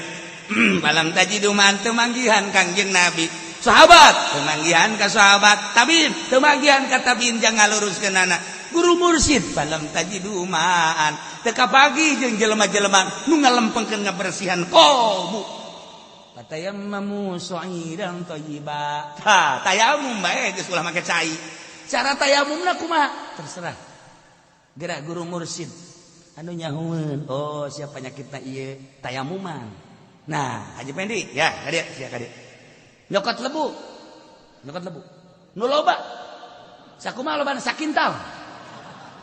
S2: Falam tajidu ma'an, teu manggihan Kangjeng Nabi. Sahabat teu manggihan ka sahabat, tabiin teu manggihan ka tabiin jang ngaluruskeunana. Guru mursyid falam tajidu ma'an, teu kapagi jeung jelema-jelema nu ngalempengkeun ngabersihan qalbu. Fatayammamu sha'idan thayyiba. Ha, tayamum bae geus ulah make cai. Cara tayamumna kumaha? Terserah. Gerak guru mursyid anu nyahueun, oh siapa penyakitna ieu, tayamuman. Nah, Haji Pendi ya, kadieu sia kadieu. Nyokot lebu. Nyokot lebu. Nu loba. Sakumaha lobana, sakintal.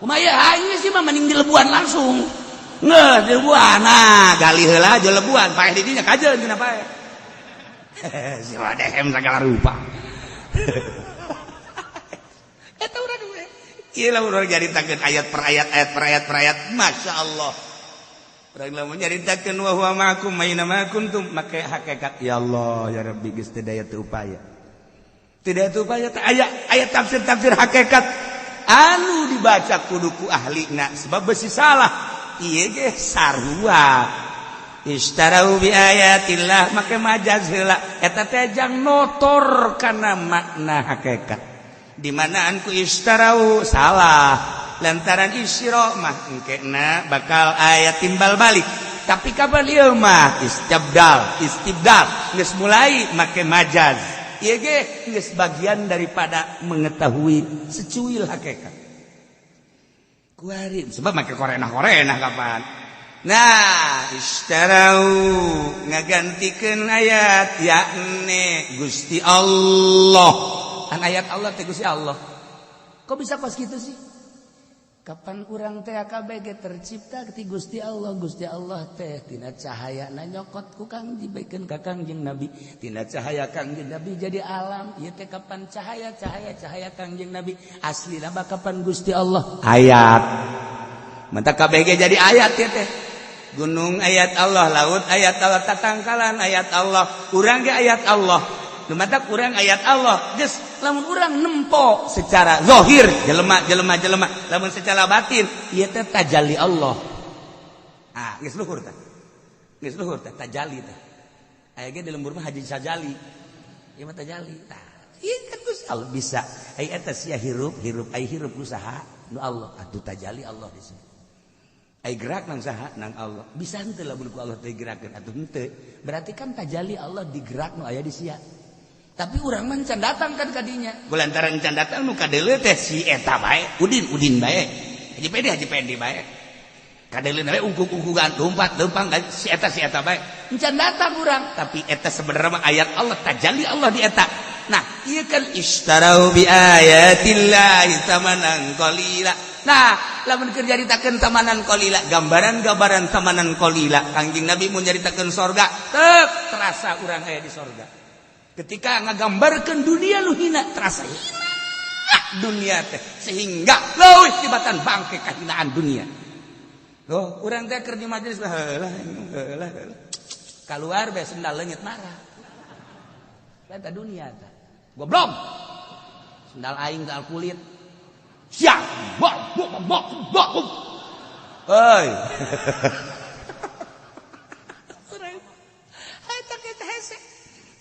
S2: Kumaha ieu? Ha, sih mah mending dilebuan langsung. Ngeuh, dilebuan. Nah, gali heula aja lebuan, paeh di dinya kajeun cenah paeh. Si dehem segala rupa. Eta urang we. Ieu lah urang nyaritakeun ayat per ayat, ayat per ayat per ayat. Masya Allah. Urang lamun nyaritakeun wa huwa ma'akum aina ma kuntum make hakikat, ya Allah ya Rabbi, geus teu daya teu upaya. Teu daya teu upaya teh aya ayat tafsir-tafsir hakikat anu dibaca kudu ku ahlina sebab besi salah. Ieu ge sarua. Ishtarau bi ayatillah make majaz heula, eta teh jang notor kana makna hakikat. Di manaan ku ishtarau salah, lantaran isyra mah engkena bakal aya timbal balik, tapi kapan ieu mah istibdal, istibdal geus mulai make majaz, ieu ge geus bagian daripada mengetahui secuil hakikat kuari, sebab make korenah-korenah kapan. Nah, ishtarau ngagantikeun ayat yakni Gusti Allah. Kan ayat Allah teh Gusti Allah. Kok bisa pas gitu sih? Kapan urang teh KBG tercipta ti Gusti Allah? Gusti Allah teh tina cahaya na nyokot ku Kang dibaikeun ka Kangjeng Nabi, tina cahaya Kangjeng Nabi jadi alam ieu teh. Kapan cahaya, cahaya, cahaya Kangjeng Nabi asli mah kapan Gusti Allah ayat. Mantap, KBG jadi ayat ya teh. Gunung ayat Allah, laut ayat Allah, tatangkalan ayat Allah, urang ge ayat Allah. Nu matak urang ayat Allah. Geus lamun urang nempo secara zahir jelema, jelema, jelema, lamun secara batin ieu teh tajalli Allah. Ah, geus luhur teh. Geus luhur teh tajalli teh. Aya ge di lembur mah Haji Sajali. Ieu mah tajalli. Tah, ieu kan Gusti Allah bisa. Ai eta sia hirup, hirup, ai hirup ku saha? Nu Allah. Atuh tajalli Allah disebut. Ai gerak nang saha? Nang Allah. Bisa henteu lamun ku Allah teh gerakeun? Atuh henteu. Berarti kan tajalli Allah digerak nu aya di sia. Tapi urang mah can datang kan kadinya. Lantaran can datang nu kadeuleu teh si eta bae, Udin, Udin bae. Haji Pendi, Haji Pendi bae. Kadeuleu we ungkuk-ungkukan, lompat lempang si eta, si eta bae. Can datang urang, tapi eta sebenarnya mah ayat Allah, tajalli Allah di eta. Nah, ieu kan ishtarau bi ayatillahi tsamanan qalila. Nah, lamun keur nyaritakeun tsamanan qalila, gambaran-gambaran tsamanan qalila, Kangjeng Nabi mun nyaritakeun sorga, tek.
S1: Terasa urang aya di sorga. Ketika ngagambarkeun dunia nu hina, terasa hina dunia teh sehingga leuwih tibatan bangke kahinaan dunia. Loh, urang teh keur di majelis heula heula heula. Keluar bae sendal leungit marah. Eta dunia teh. Goblok. Sendal aing sendal kulit. Siap. Bok bok bok bok. Hei.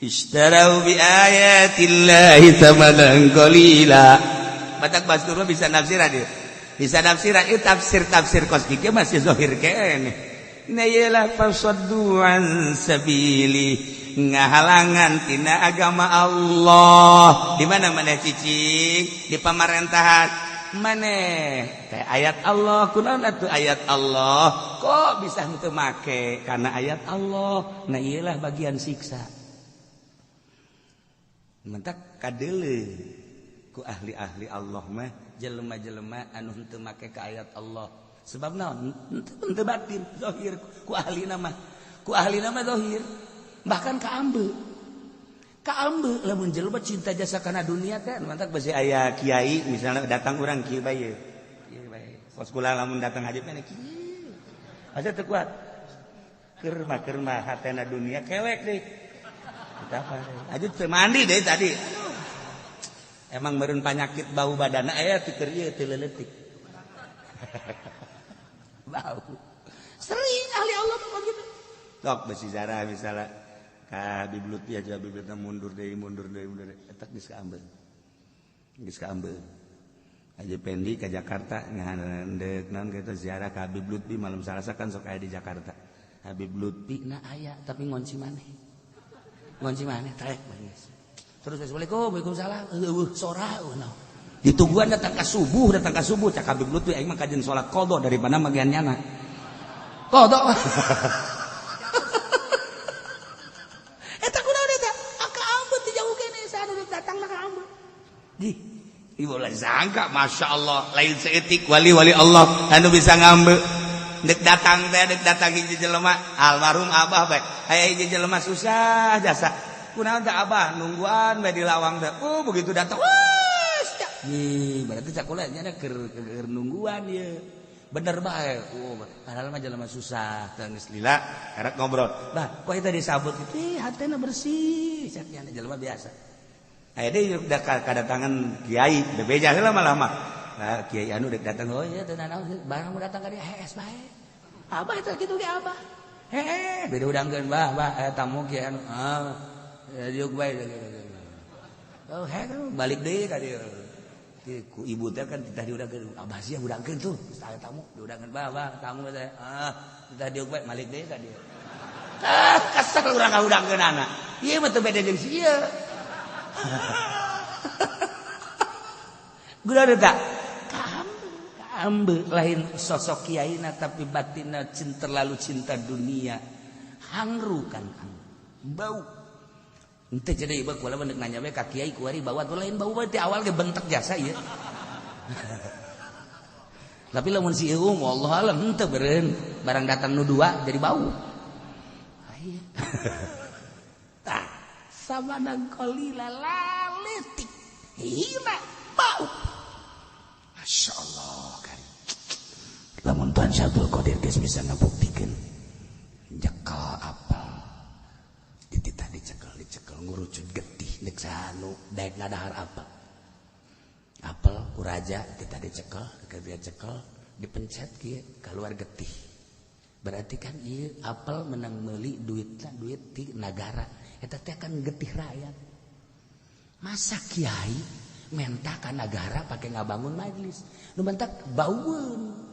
S1: Ishtarau bi ayatillahi thamanan qalila. Batak Bastur bisa nafsiran dia. Bisa nafsiran itu tafsir-tafsir kos kieu masih zahir keneh. Na ieu fasaddu an sabili, ngahalangan tina agama Allah. Di mana maneh cicing? Di pamarentahan. Maneh teh ayat Allah, kunaon atuh ayat Allah? Kok bisa henteu make karena ayat Allah? Nah ieu lah bagian siksa. Mentak kadele ku ahli-ahli Allah mah jelema-jelema anu henteu make ka ayat Allah. Sebab naon? Henteu batin, zahir ku ahli nama. Ku ahli nama zahir. Bahkan ka ambe. Ka ambe lamun jelema cinta jasa kana dunia teh mantak besi aya kiai misalnya datang urang kieu bae. Kieu bae. Kos kula lamun datang haji mah kieu. Asa teu kuat. Keur mah hatena dunia kelek deui. Aja mandi deh tadi. Emang meureun panyakit bau badana aya teu keur ieu teu leuletik. Bau. Sering ahli Allah mah gitu. Sok besi zarah misalnya ka Habib Lutfi aja Habib Lutfi mundur deui mundur deui mundur deui eta geus kaambeun. Geus kaambeun. Haji Pendi ka Jakarta ngahandeuk naon kitu ziarah ka Habib Lutfi malam Salasa kan sok aya di Jakarta. Habib Lutfi na aya tapi ngonci maneh. Ngonci maneh trek geus. Terus assalamualaikum, waalaikumsalam. Eueuh sora eueuh. Ditungguan datang ka subuh cak Habib Lutfi aing mah kajen salat qadha daripada magian nyana. Qadha. Eta kunaon eta? Ka ambeu teu jauh keneh saha nu datang ka ambeu. Di ibu lain sangka Masya Allah lain seetik wali-wali Allah anu bisa ngambeu. Dek datang teh dek datang hiji jelema almarhum abah bae. Aya hiji jelema susah jasa. Kunaon teh abah nungguan bae di lawang teh. Oh begitu datang wah nih berarti cak kula nya keur nungguan ieu. Bener bae. Oh padahal mah jelema susah teh geus lila karek ngobrol. Bah kok eta disabut kitu ih hatena bersih cak nya jelema biasa. Aya deui udah kadatangan kiai bebeja heula malah mah. Nah, kiai anu dek datang oh iya teu nanaon barang datang ka dieu hees bae. Abah teh kitu ge abah. Heeh, beda udangkeun bah bah aya tamu kiai anu. Ah, diuk bae. Oh, heeh balik deui ka dieu. Ku ibu teh kan titah diudangkeun, abah sia udangkeun tuh, geus aya tamu diudangkeun bah bah tamu teh. Ah, titah diuk bae balik deui ka dieu. Ah, kesel urang ngaudangkeun anak. Ieu mah teu beda jeung si ieu. Gula tak? Kaambe lain sosok kiaina tapi batinna cinta terlalu cinta dunia. Hangru kan bau. Ente jadi ieu kula mah nanya we ka kiai kuari bau atuh lain bau bae ti awal ge bentek jasa ieu. Tapi lamun si ieu wallahu alam henteu beureun barang datang nu dua jadi bau. Tah samanang qalila laletik hina bau. Masya Allah karim. Lamun Tuhan Syabdul Qadir geus bisa ngabuktikeun nyekel apel dititah dicekel dicekel ngurucut getih nek sanu daek ngadahar apel. Apel ku raja dititah dicekel dia cekel dipencet kieu keluar getih. Berarti kan ieu apel menang meuli duitna duit ti nagara. Eta teh kan getih rakyat. Masa kiai menta ka nagara pake ngabangun majlis. Nu mentak baueun.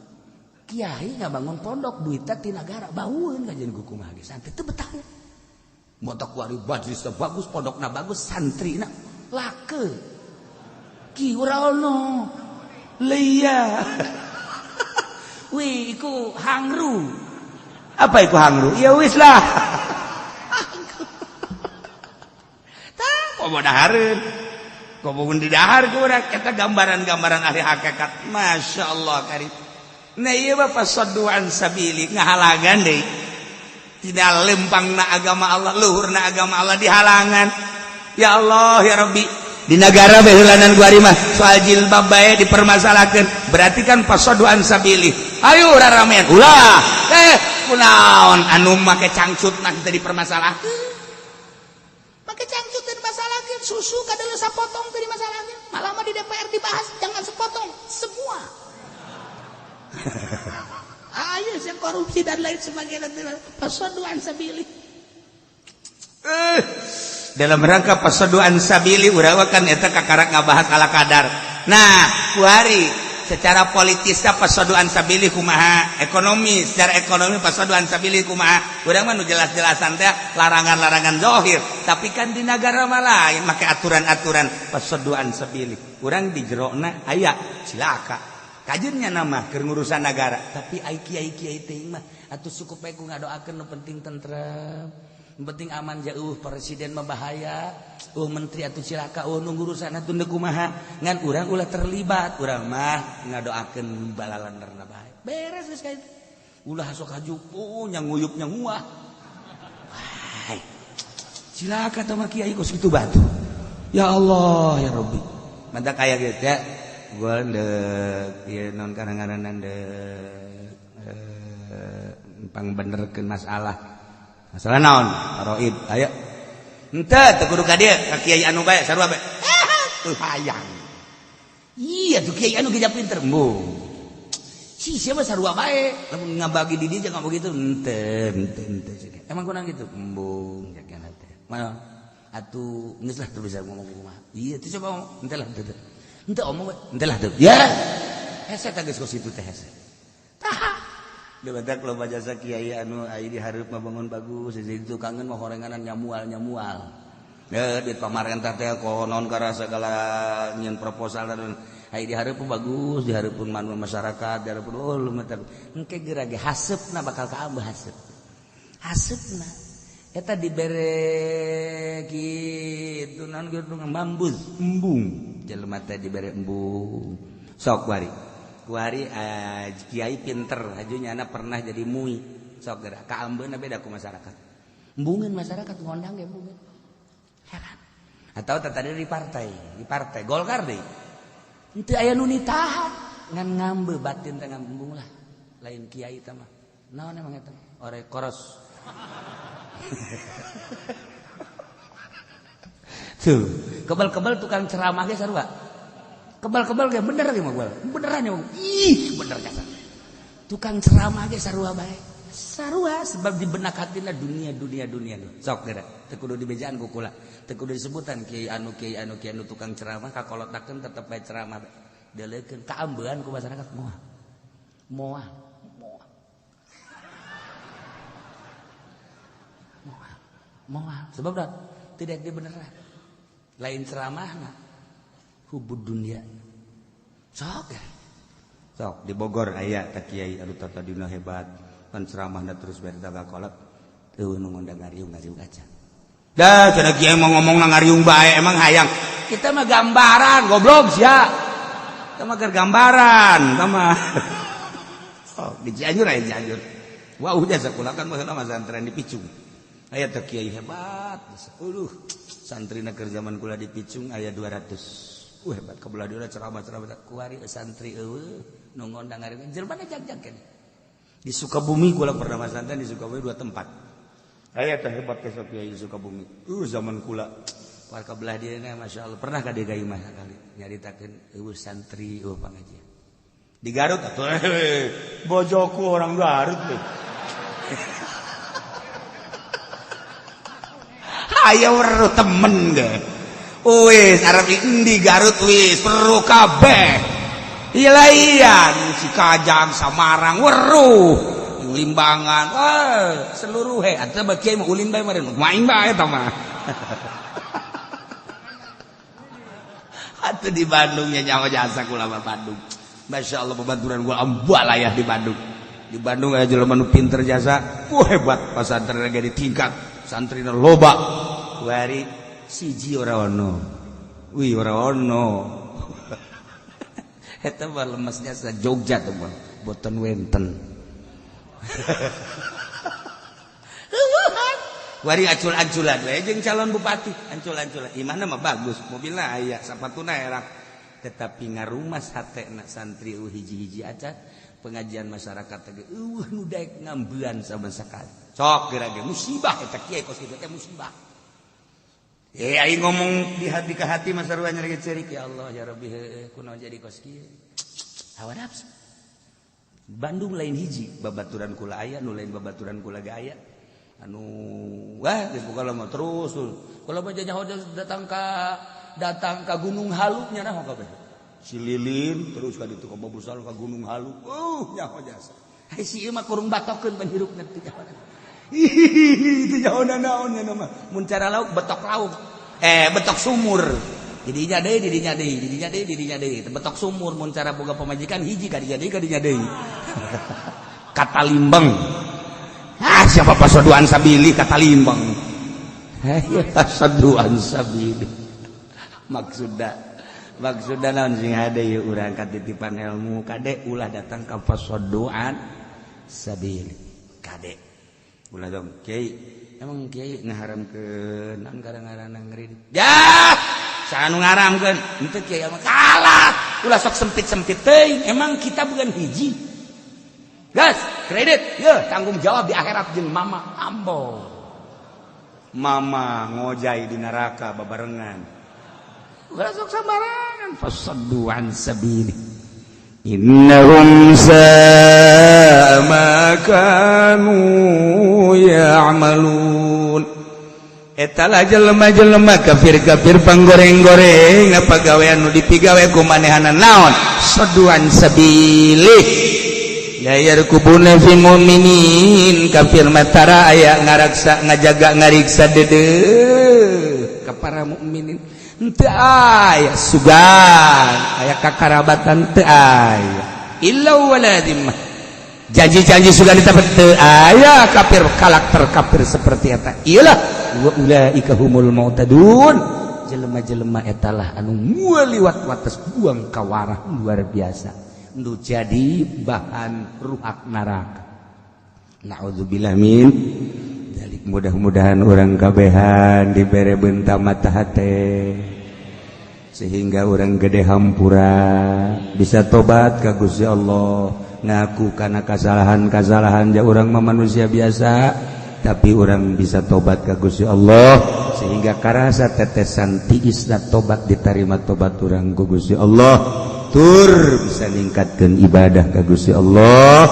S1: Kiai ngabangun pondok duitna ti nagara baueun kajian kumaha ge santri teu betah. Motok wari majlis bagus pondokna bagus santrina lake. Ki ora ono. Leia. Wih iku hangru. Apa iku hangru? Ya wis lah. Tah komo dahareun. Komo di dahar ku urang eta gambaran-gambaran ahli hakikat. Masya Allah karim. Nah ieu mah fasaddu an sabili ngahalagan deui. Tidak lempangna agama Allah, luhurna agama Allah dihalangan. Ya Allah ya Rabbi, di negara beheulanan gua mah soal jilbab bae dipermasalahkeun. Berarti kan pasoduan sabili. Ayo raramean. Ulah. Kunaon anu make cangcut nah teu dipermasalahkeun. Make cangcut teu dimasalahkeun, susu kadeuleung sapotong teu dimasalahkeun. Malah mah di DPR dibahas jangan sepotong, semua. Ayo sih korupsi dan lain sebagainya, pasoduan sabili. Dalam rangka pasoduan sabili urang kan eta kakarak ngabahas ala kadar. Nah, kuari secara politisnya pasoduan sabili kumaha, ekonomi secara ekonomi pasoduan sabili kumaha. Urang mah nu jelas-jelasan teh larangan-larangan zahir, tapi kan di negara mah lain make aturan-aturan pasoduan sabili. Urang di jerona aya cilaka. Kajennya nama keur ngurusan negara, tapi ai kiai-kiai teh mah atuh cukup bae ku ngadoakeun nu penting tentrem, nu penting aman jauh presiden mah bahaya, menteri atuh cilaka, nu ngurusan atuh deuk kumaha, ngan urang ulah terlibat, urang mah ngadoakeun balalanderna bae. Beres geus ka itu. Ulah sok hajupu nya nguyup nya nguah. Wah. Cilaka teh mah kiai kos kitu batu. Ya Allah ya Rabbi. Mantap kaya gitu ya. Gua ndek ieu non kadang-kadang ndek pangbenerkeun masalah. Masalah naon? Faraid. Ayo. Henteu teu kudu ka dieu, ka kiai anu bae sarua bae. Tuh hayang. Iya tuh kiai anu geus pinter. Embung. Si siapa sarua bae, lamun ngabagi di dieu jangan begitu. Henteu, henteu, henteu. Emang kurang gitu. Embung jagan teh. Mana? Atuh geus lah teu bisa ngomong kumaha. Iya tuh coba ngomong. Henteu lah henteu. Henteu omong we, henteu lah teu. Ya. Hese teh geus kos kitu teh hese. Tah. Dia batak loba jasa kiai anu ai di hareup mah bangun bagus, jadi tukangeun mah horenganan nyamual-nyamual. Ya duit pamarentah teh konon karena segala nyeun proposal dan ai di hareup bagus, di hareupeun manu masyarakat, di hareupeun oh lu mah engke geura ge haseupna bakal kaambeuh haseup. Haseupna eta dibere kitu naon kitu ngambus embung. Jelema teh dibere embung. Sok kuari. Kuari kiai pinter hajunya anak pernah jadi mui. Sok geura kaambeuna beda ku masyarakat. Embungeun masyarakat ngondang ge embungeun. Heran. Atau tadi di partai Golkar deui. Henteu aya nu nitahan ngan ngambe batin teh ngambung lah. Lain kiai teh mah. Naon emang eta? Ore koros. Tuh, kebal-kebal tukang ceramah ge sarua. Kebal-kebal ge bener ge mah beneran ya. Ih, bener kasar. Tukang ceramah ge sarua bae. Sarua sebab di benak hatina dunia dunia dunia. Sok geura, teu kudu dibejaan ku kula. Teu kudu disebutan kiai anu kiai anu kiai anu tukang ceramah kakolotakeun tetep bae ceramah bae. Deleukeun kaambean ku masyarakat moal. Moal. Moal. Moal. Moal. Sebab dah tidak dibeneran. Lain ceramahna hubud dunia. Sok ya. Sok di Bogor aya ta kiai anu tadina hebat kan ceramahna terus bari kolot eueuh nu ngondang ngariung-ngariung aja. Dah cenah kiai mau ngomong ngariung bae emang hayang. Kita mah gambaran goblok sia. Kita mah keur gambaran, kita mah. Sok di Cianjur aya Cianjur. Wah udah sakola kan baheula mah santren di Picung. Aya teh kiai hebat. Aduh, santrina keur zaman kula di Picung aya 200. Hebat kabelah dieu ceramah-ceramah kuari santri eueuh nu ngondang ngariung jelema jag-jag keneh. Di Sukabumi kula pernah masantren di Sukabumi dua tempat. Aya teh hebat ke kiai di Sukabumi. Zaman kula warga belah dieu Masya Allah pernah ka dieu ka imah sakali nyaritakeun eueuh santri eueuh pangajian. Di Garut atuh bojoku orang Garut teh. Aya weruh temen ge. Wis arep endi Garut wis weruh kabeh. Ilaian si Kajang Samarang weruh Limbangan wah seluruh he atuh mah kiai mah ulin bae meureun maing bae eta mah. Atuh di Bandung nya nyawa jasa kula mah Bandung. Masya Allah babaturan gua ambalayah di Bandung. Di Bandung aya jelema nu pinter jasa, wah hebat pasantren ge ditingkat, santrina loba. Kuari siji ora ono. Wih ora ono. Eta mah lemesnya sa Jogja tuh mah, boten wenten. Wari acul-aculan we jeung calon bupati, ancul-anculan. Imahna mah bagus, mobilna aya, sapatuna erak. Tetapi ngarumas hatena santri hiji-hiji acan pengajian masyarakat teh eueuh nu daek ngambean sama sekali. Sok geura ge musibah eta kiai kos kitu teh musibah. Eh aing ngomong di hati ke hati mah sarua nyeri ceurik ya Allah ya Rabbi heueuh kunaon jadi kos kieu. Hawa nafsu. Bandung lain hiji babaturan kula aya nu lain babaturan kula ge aya. Anu wah geus pokona mah terus kula mah nyaho datang ka Gunung Halu nya naho kabeh. Sililin terus ka ditu ka Babusal ka Gunung Halu. Nyaho jasa. Hai si ieu mah kurung batokeun panghirupna teu nyaho. Hihihi teu nyaho naon nya mah. Mun cara lauk betok lauk. Betok sumur. Didinya deui, didinya deui, didinya deui, didinya deui. Betok sumur mun cara boga pamajikan hiji ka dinya deui. Kata limbeng. Ah siapa pasoduan sabili kata limbeng. Hayo pasoduan sabili. Maksudna naon sing hade ieu urang katitipan ilmu kade ulah datang ka pasoduan sabili. Kade. Ulah dong kiai. Emang kiai ngaharamkeun naon gara-gara ngeureun. Yah, saha nu ngaharamkeun? Henteu kiai mah kalah. Ulah sok sempit-sempit teuing. Emang kita bukan hiji. Gas, kredit, ya tanggung jawab di akhirat jeung mama ambo. Mama ngojai di neraka babarengan. Ulah sok sambarangan fasaddu an sabili. Innahum sa'a ma kanu ya'malun. Eta lah jelema-jelema kafir-kafir panggoreng-goreng apa gawean nu dipigawe ku manehana naon? Saduan sabili. La yarkubuna fi mu'minin kafir matara aya ngaraksa ngajaga ngariksa deudeuh ka para mukminin. Henteu aya sugan aya kakarabatan teu aya illa wala dhimmah. Janji-janji sugan ditapat teu aya kafir karakter kafir seperti eta. Iyalah wa ulaika humul mu'tadun. Jelema-jelema eta lah anu liwat wates buang kawarah luar biasa. Nu jadi bahan ruhak neraka. Na'udzubillah min dzalik. Mudah-mudahan urang kabehan dibere benta mata hate sehingga urang gede hampura bisa tobat ka Gusti Allah, ngaku kana kasalahan-kasalahan ja urang mah manusia biasa tapi urang bisa tobat ka Gusti Allah sehingga karasa tetesan tiisna tobat diterima tobat urang ku Gusti Allah. Tur bisa ningkatkan ibadah ka Gusti Allah,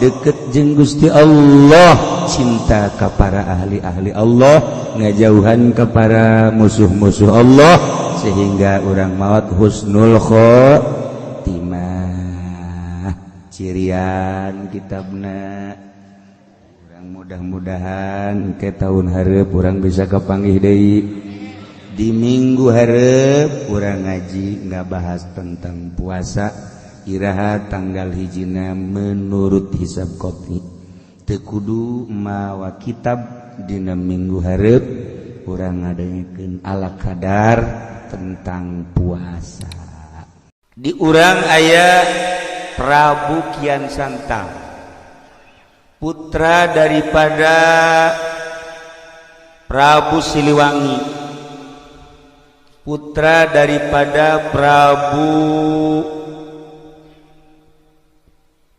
S1: deket jeung Gusti Allah, cinta ka para ahli-ahli Allah, ngajauhan ka para musuh-musuh Allah sehingga urang maot husnul khotimah. Cirian kitabna urang mudah-mudahan ke tahun hareup urang bisa kapanggih deui. Di minggu hareup urang ngaji nggak bahas tentang puasa iraha tanggal hijina menurut hisab kopi teu kudu mawa kitab dina minggu hareup urang ngadengekeun ala kadar tentang puasa. Di urang aya Prabu Kian Santang putra daripada Prabu Siliwangi, putra daripada Prabu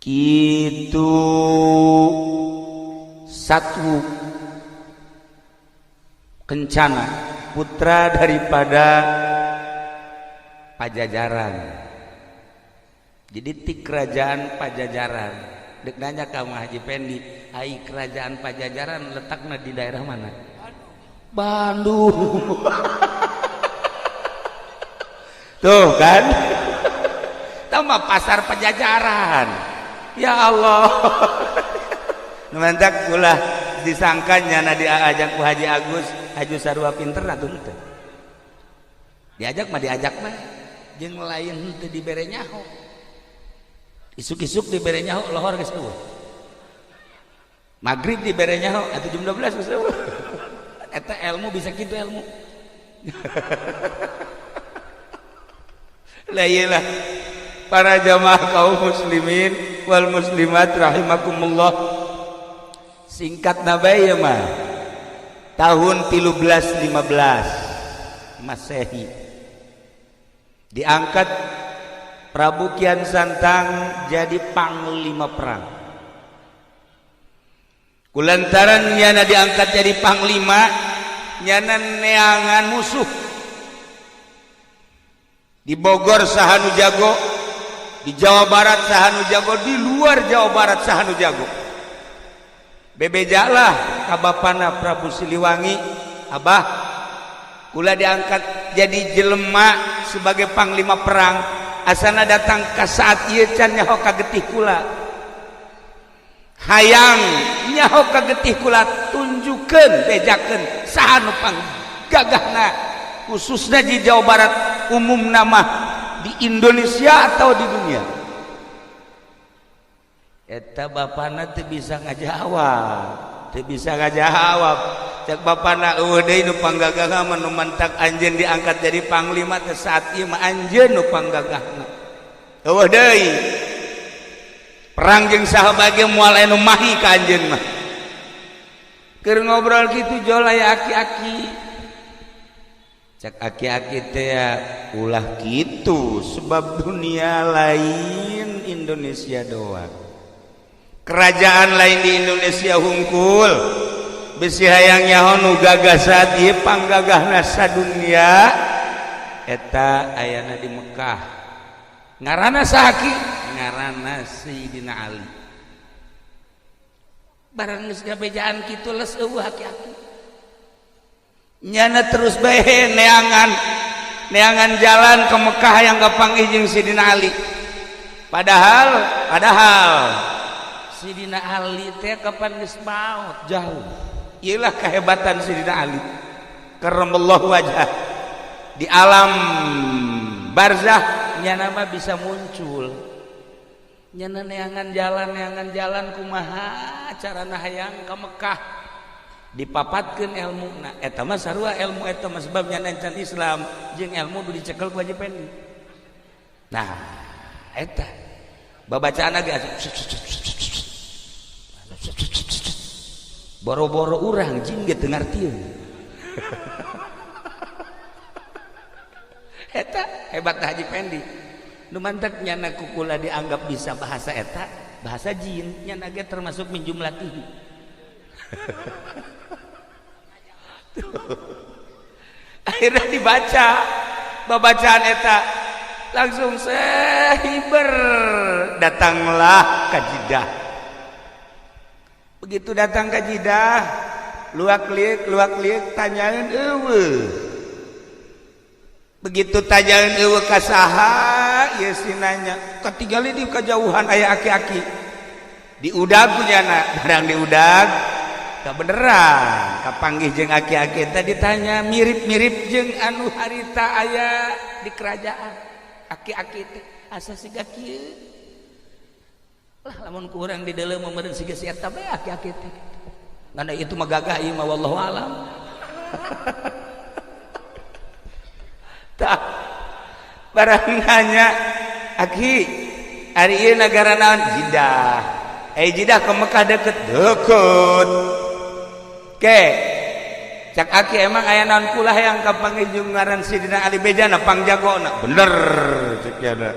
S1: Kitu Satwu Kencana, putra daripada Pajajaran. Jadi ti kerajaan Pajajaran. Dek nanya ka Haji Pendi, ai kerajaan Pajajaran letakna di daerah mana? Bandung. Tuh kan, tambah pasar Pajajaran. Ya Allah. Mantak ulah disangkanya na diajak ku Haji Agus, Haji sarua pinter atuh teu. Diajak mah diajak mah jeung lain teu dibere nyaho. Isuk-isuk dibere nyaho lohor geus eueuh. Magrib dibere nyaho atuh jam 12 geus eueuh. Eta ilmu bisa kitu ilmu. Lah iyalah para jamaah kaum muslimin wal muslimat rahimakumullah. Singkat nabai ya mah. Tahun 1315 Masehi diangkat Prabu Kian Santang jadi panglima perang. Kulantaran nyana diangkat jadi panglima, nyana neangan musuh di Bogor saha nu jago, di Jawa Barat saha nu jago, di luar Jawa Barat saha nu jago. Bebejalah ka bapana Prabu Siliwangi, "Abah, kula diangkat jadi jelema sebagai panglima perang, asana datang ke saat ieu can nyaho ka getih kula, hayang nyaho ka getih kula, tunjukkeun, bejakeun saha nu panggagahna, khususnya di Jawa Barat, umum nama di Indonesia atau di dunia." Eta bapana teu bisa ngajawab, teu bisa ngajawab. Cek bapana, "Euweuh deui nu panggagahna mah, nu mantak anjeun diangkat jadi panglima teh saat ieu mah anjeun nu panggagahna. Euweuh deui, perang jeung saha bage moal aya nu mahi ka anjeun mah." Keur ngobrol kitu jol aya aki-aki. Cek aki-aki teh, "Ulah kitu, sebab dunia lain Indonesia doang, kerajaan lain di Indonesia hungkul. Bisi hayang nyaho nu gagah saat ieu, panggagahna sadunia eta ayana di Mekah. Ngaranna saha, Ki?" "Ngaranna Sayyidina Ali." Barang geus gabejaan kitu, les euweuh aki-aki. Nyana terus bae neangan neangan jalan ke Mekah yang kapanggih jeung Sayyidina Ali. Padahal padahal Sidina Ali teh kapan geus maut jauh. Iyalah kehebatan Sidina Ali karramallahu wajah, di alam barzah nyana mah bisa muncul. Nyana neangan jalan, neangan jalan, kumaha carana hayang ka Mekah, dipapatkeun ilmuna. Eta mah sarua ilmu eta mah, sebab nyana can Islam jeung ilmu nu dicekel ku Haji Pendi. Nah, eta babacaan ge boro-boro urang, jin ge teu ngartieun. Eta hebat Haji Pendi. Nu mantak nyana kukula dianggap bisa bahasa eta, bahasa jin, nyana ge termasuk minjumlatihi. Akhirnya dibaca babacaan eta, langsung sehiber datanglah ke Jidah. Begitu datang ke Jidah, luak liuk luak liuk, tanyain euweuh. Begitu tanyain euweuh, ka saha ieu si nanya, katinggali di kejauhan aya aki-aki, diudag ku nyana. Barang diudag, beneran kapanggih jeung aki-aki. Tadi ditanya, mirip-mirip jeung anu harita aya di kerajaan. Aki-aki teh asa siga kieu lah, lamun kurang di dalam meureun siga si eta bae aki-aki teh. Ngan itu mah gagah ieu mah, wallahu alam. Tah, barang nanya, "Aki, ari ieu nagara naon?" "Jidah." "Eh, Jidah ke Mekah deket?" "Deket." "Ke cak aki, emang aya naon kula yang kapanggih jeung ngaran Sidina Ali, bejana pangjagona?" "Bener," cek yana.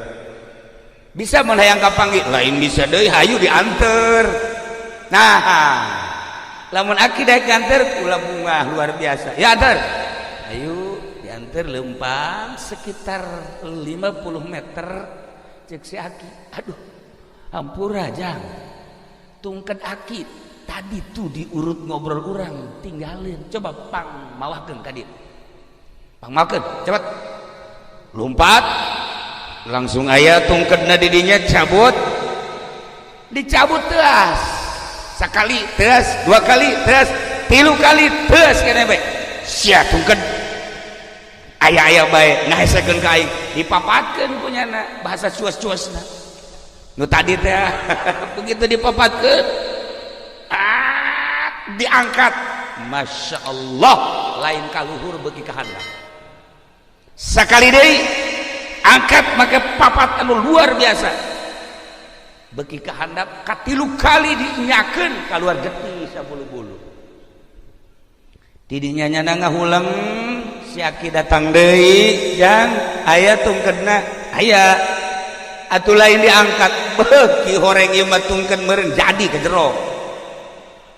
S1: "Bisa mun hayang kapanggih?" "Lain bisa deui, hayu dianter." "Nah, lamun aki daek nganter kula bunga luar biasa." "Ya anter." Ayo dianter, lempang sekitar 50 meter, cek si aki, "Aduh, hampura jang, tungket aki tadi tuh diurut ngobrol orang tinggalin, coba pang mawakeun ka dieu, pang mawakeun cepet." Lompat langsung aya tungketna di dinya, cabut, dicabut teas sekali, teas dua kali, teas tilu kali, teas kene bae sia tungket aya-aya bae ngahesekeun ka aing. Dipapatkeun punyana bahasa cuas-cuasna nu tadi teh. Begitu dipapatkeun, diangkat, Masya Allah, lain kaluhur bagi kahandap. Sekali deui angkat make papat anu luar biasa bagi kahandap. Katilu kali diinyakeun, keluar getih sabulu-bulu. Tidinya nyana ngahuleng, si aki datang deui, jang aya tungkenna, aya atuh lain diangkat. Beuh, ki horeng ieu mah tungken meureun jadi ke jero.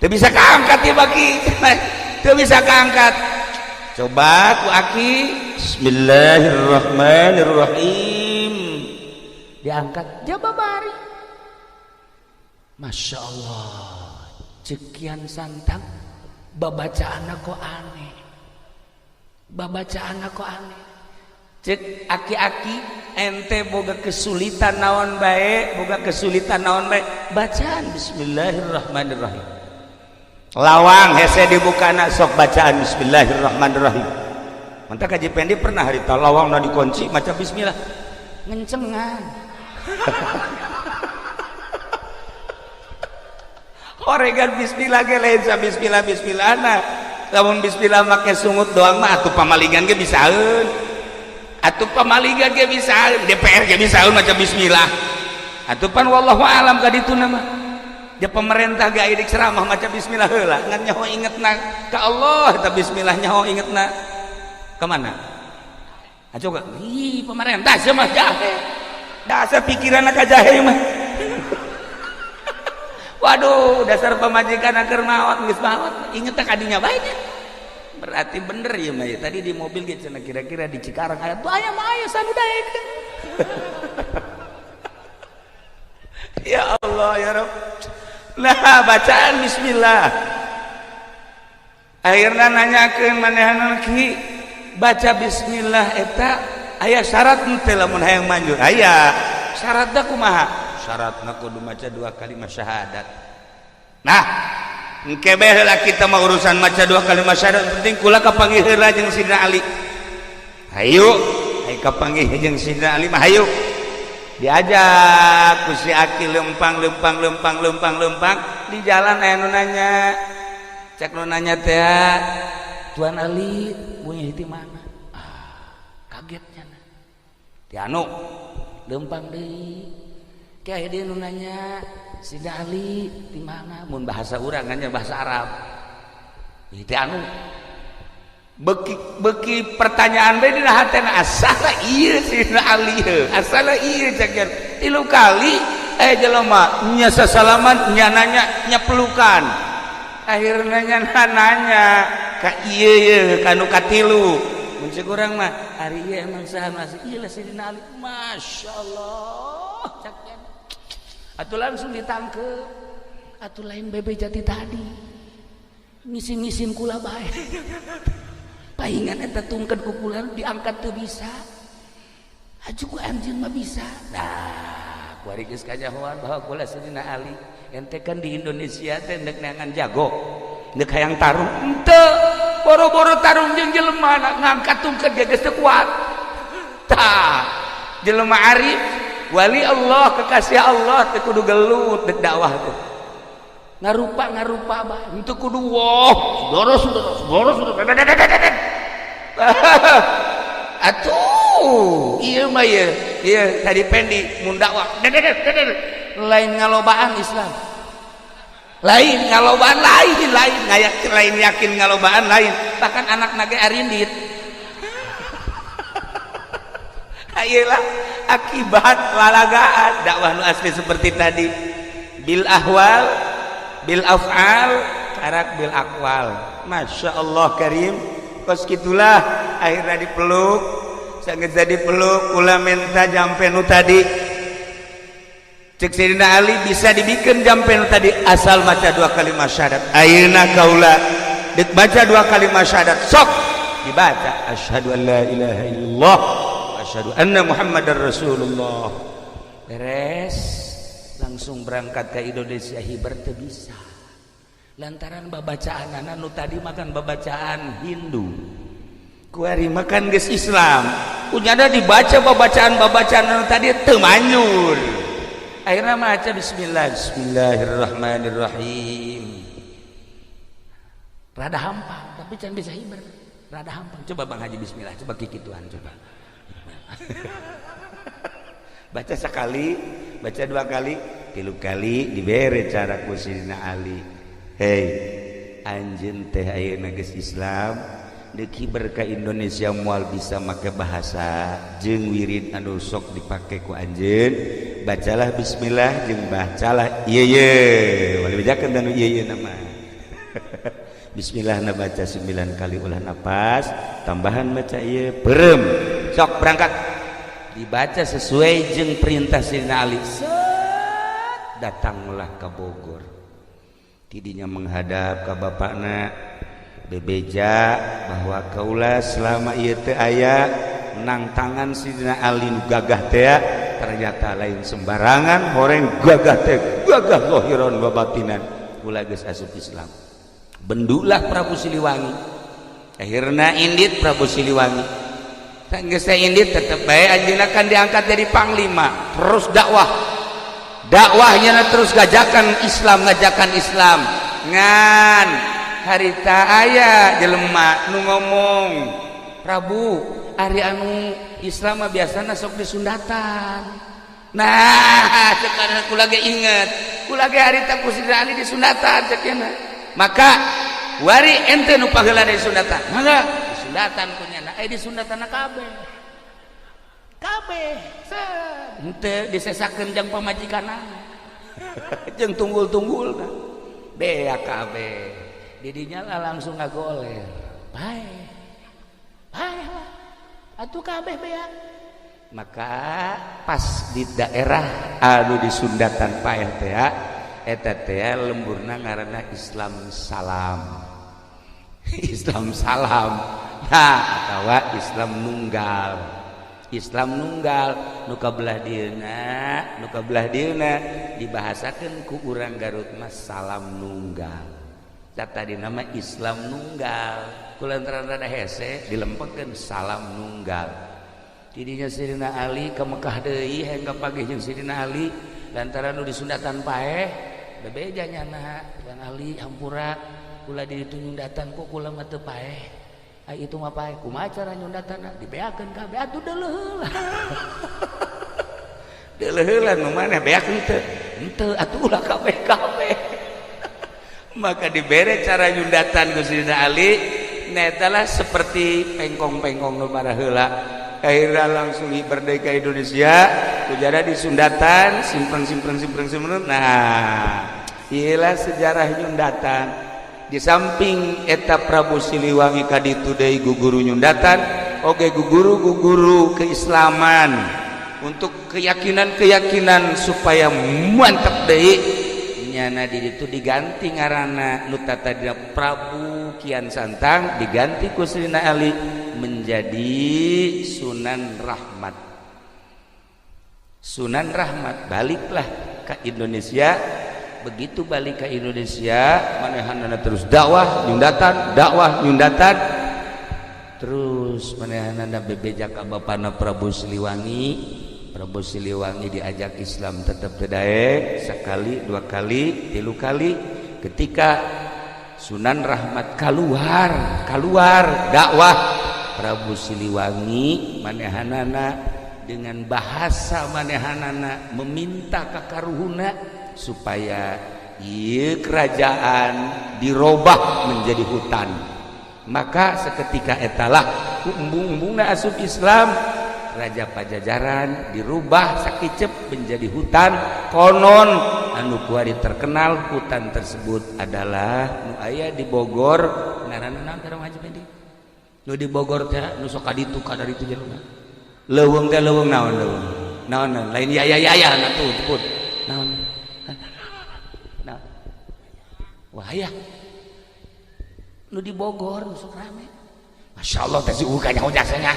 S1: Teu bisa kaangkat ieu baki. Teu bisa kaangkat. Coba ku aki, bismillahirrahmanirrahim. Diangkat, jaba bari. Masya Allah, ceuk Kian Santang, babacaan kok aneh, babacaan kok aneh. Cek aki-aki, ente boga kesulitan naon bae, boga kesulitan naon bae, bacaan bismillahirrahmanirrahim. Lawang hese dibuka, nak sok bacaan bismillahirrahmanirrahim. Mantap, Kaji Pendi pernah harita lawang na dikunci maca bismillah ngencengan. Oregan bismillah ge lain sa bismillah bismillah na. Lamun bismillah make sungut doang mah atuh pamalingan ge bisaeun. Atuh pamalingan ge bisaeun, DPR ge bisaeun maca bismillah. Atuh pan wallahu alam ka ditu mah. Ja pemerintah ge aya ceramah maca bismillah heula, ngan nyaho ingetna ka Allah eta bismillah, nyaho ingetna ka mana? Atuh ih pemerintah sia mah jahe. Dasar pikiranna ka jahe mah. Waduh, dasar pamajikan aker maot, geus maot, inget tak kadinya bae nya. Berarti bener ya mah ya. Tadi di mobil gitu cenah kira-kira di Cikarang aya tuh aya mah aya sanu daekeun. Ya Allah ya Rabb. Nah, bacaan bismillah. Akhirna nanyakeun manehanna, ki baca bismillah eta aya syarat henteu lamun hayang manjur? Aya. Syaratna kumaha? Syaratna kudu maca dua kalimat syahadat. Nah, engke bae heula kita mah urusan maca dua kalimat syahadat, penting kula kapanggih heula jeung Sidina Ali. Hayu, hayu kapanggih jeung Sidina Ali mah hayu. Diajak ku si aki lempang lempang lempang lempang lempang di jalan aya nu nanya. Cek nu nanya teh, Tuan Ali punya di mana? Ah, kagetnya. Ti anu lempang deui. Kayak dia nu nanya, Sidina Ali di mana? Mun bahasa urang nya bahasa Arab. Itu anu beki beki pertanyaan bae dina hatena, asala ieu Sidina Ali heuh, asala ieu cek tilu kali jelema nya sasalaman, nya nanya, nya pelukan. Akhirnya nya nanya ka ieu ye ka nu katilu. Mun cek urang mah ari ieu emang saha masih ieu lah Sidina Ali. Masyaallah cek atuh langsung ditangkep. Atuh lain bebe jati tadi ngisin-ngisin kula bae. Paingan eta tungkeun ku kula diangkat teu bisa, aju ku anjeun mah bisa. Nah, kuari geus kanyahoan bahwa kula Sidina Ali. Ente kan di Indonesia teh ndek neangan jago, ndek hayang tarung henteu, boro-boro tarung jeung jelema ngangkat tungkeun ge geus teu kuat. Tah jelema arif wali Allah, kekasih Allah teu kudu gelut dek dakwah teh. Ngarupa-ngarupa bae henteu kudu wah saudara saudara saudara. Atuh ieu mah ieu ieu tadi Pendi mun dakwah lain ngalobaan Islam, lain ngalobaan, lain lain ngayak, lain yakin ngalobaan lain, bahkan anak nage arindit. Ayelah akibat lalagaan dakwah nu asli seperti tadi, bil ahwal bil af'al karak bil aqwal. Masya Allah karim. Kos gitulah akhirnya dipeluk, sangat jadi peluk kula minta jampe nu tadi. Cek Sidina Ali bisa dibikin jampe nu tadi asal maca dua kalimat syahadat. Ayeuna kaula dek baca dua kalimat syahadat, sok dibaca asyhadu an la ilaha illallah asyhadu anna muhammadar rasulullah. Beres langsung berangkat ke Indonesia. Hiber teu bisa lantaran babacaan nu tadi makan babacaan Hindu, kuari makan geus Islam, kunyana dibaca babacaan-babacaan nu tadi teu manjur. Akhirnya maca bismillah, bismillahirrahmanirrahim. Rada hampang tapi can bisa hiber, rada hampang. Coba Bang Haji bismillah, coba kikituan coba. Baca sekali, baca dua kali, tilu kali dibere cara ku Sidina Ali. Hei, Anjeun teh ayeuna geus Islam, deki berkah Indonesia moal bisa make bahasa jeung wirid anu sok dipake ku anjeun. Bacalah bismillah jeung bacalah ieu ye wali bejakeun dan ieu ye nama bismillah na baca 9 kali ulah napas tambahan baca ieu perem sok berangkat dibaca sesuai jeung perintah Sidina Ali. Set, datanglah ke Bogor, tidinya menghadap ke bapakna bebeja bahwa kaula selama ieu teh aya nang tangan Sidina Ali nu gagah teh ternyata lain sembarangan horeng gagah teh gagah zahiran wa batinan, kula geus asup Islam. Bendulah Prabu Siliwangi, akhirna indit Prabu Siliwangi geus indit tetep bae anjeunna kan diangkat jadi panglima, terus dakwah dakwahnya terus ngajakan Islam, ngajakan Islam. Ngan harita aya jelema nu ngomong, Prabu, ari anu Islam mah biasana sok disundatan. Nah sekarang aku lagi inget kula ge harita ku Sidina Ali disundatan cekena, maka wari ente nu paheula disundatan, mangga disundatan ku nyana. Eh, disundatan kabeh kabeh set henteu disesakeun jang pamajikanna jeung tunggul-tunggulna bea kabeh. Didinya lah langsung ngagoler bae bae lah atuh kabeh bea. Maka pas di daerah anu disundatan paeh teh eta teh lemburna ngaranna Islam salam, Islam salam, nah atawa Islam nunggal, Islam nunggal nu kabelah dieuna, nu kabelah dieuna dibahasakeun ku urang Garut mah salam nunggal. Tadi nama Islam nunggal kulantaran rada hese dilempengkeun salam nunggal. Tidinya Sidina Ali ke Mekah deui hayang kapagih jeung Sidina Ali lantaran nu disundatan paeh bebeja nyana, Bang Ali, hampura kula di ditu nyundatan kok kula mah teu paeh. Ai itu mah paeh, kumaha cara nyundatanna? Dibeakeun kabeh atuh, deuleuh heula, deuleuh heula nu maneh beak henteu henteu atuh ulah kabeh kabeh. Maka dibere cara nyundatan ku Sidina Ali netalah seperti pengkong-pengkong nu heula. Akhirnya langsung merdeka Indonesia kujara disundatan simpen simpen simpen simpen. Nah iyalah sejarah nyundatan. Di samping eta Prabu Siliwangi kaditu deui guguru nyundatan oge guguru guguru keislaman untuk keyakinan-keyakinan supaya mantap deui nyana. Di itu diganti ngaranna nu tadina Prabu Kian Santang diganti ku Sidina Ali menjadi Sunan Rahmat. Sunan Rahmat baliklah ke Indonesia. Begitu balik ke Indonesia manehanana terus dakwah nyundatan, dakwah nyundatan terus. Manehanana bebeja ka bapana Prabu Siliwangi. Prabu Siliwangi diajak Islam tetap daek sekali, dua kali, tilu kali. Ketika Sunan Rahmat keluar keluar dakwah, Prabu Siliwangi manehanana dengan bahasa manehanana meminta ka karuhuna supaya ieu kerajaan dirobah menjadi hutan. Maka seketika etalah ku embung-embungna asup Islam, Raja Pajajaran dirubah sakicep menjadi hutan. Konon anu kuari terkenal hutan tersebut adalah nu aya di Bogor, ngaranna naon teh Haji Pendi? Nu di Bogor teh nu sok ka ditu ka ditu jelema leuweung teh, leuweung naon, leuweung naon, naon lain ya ya ya ya na tuh put naon nah wah ya nu di Bogor nu sok rame. Masya Allah teh si uga nyaho jasanya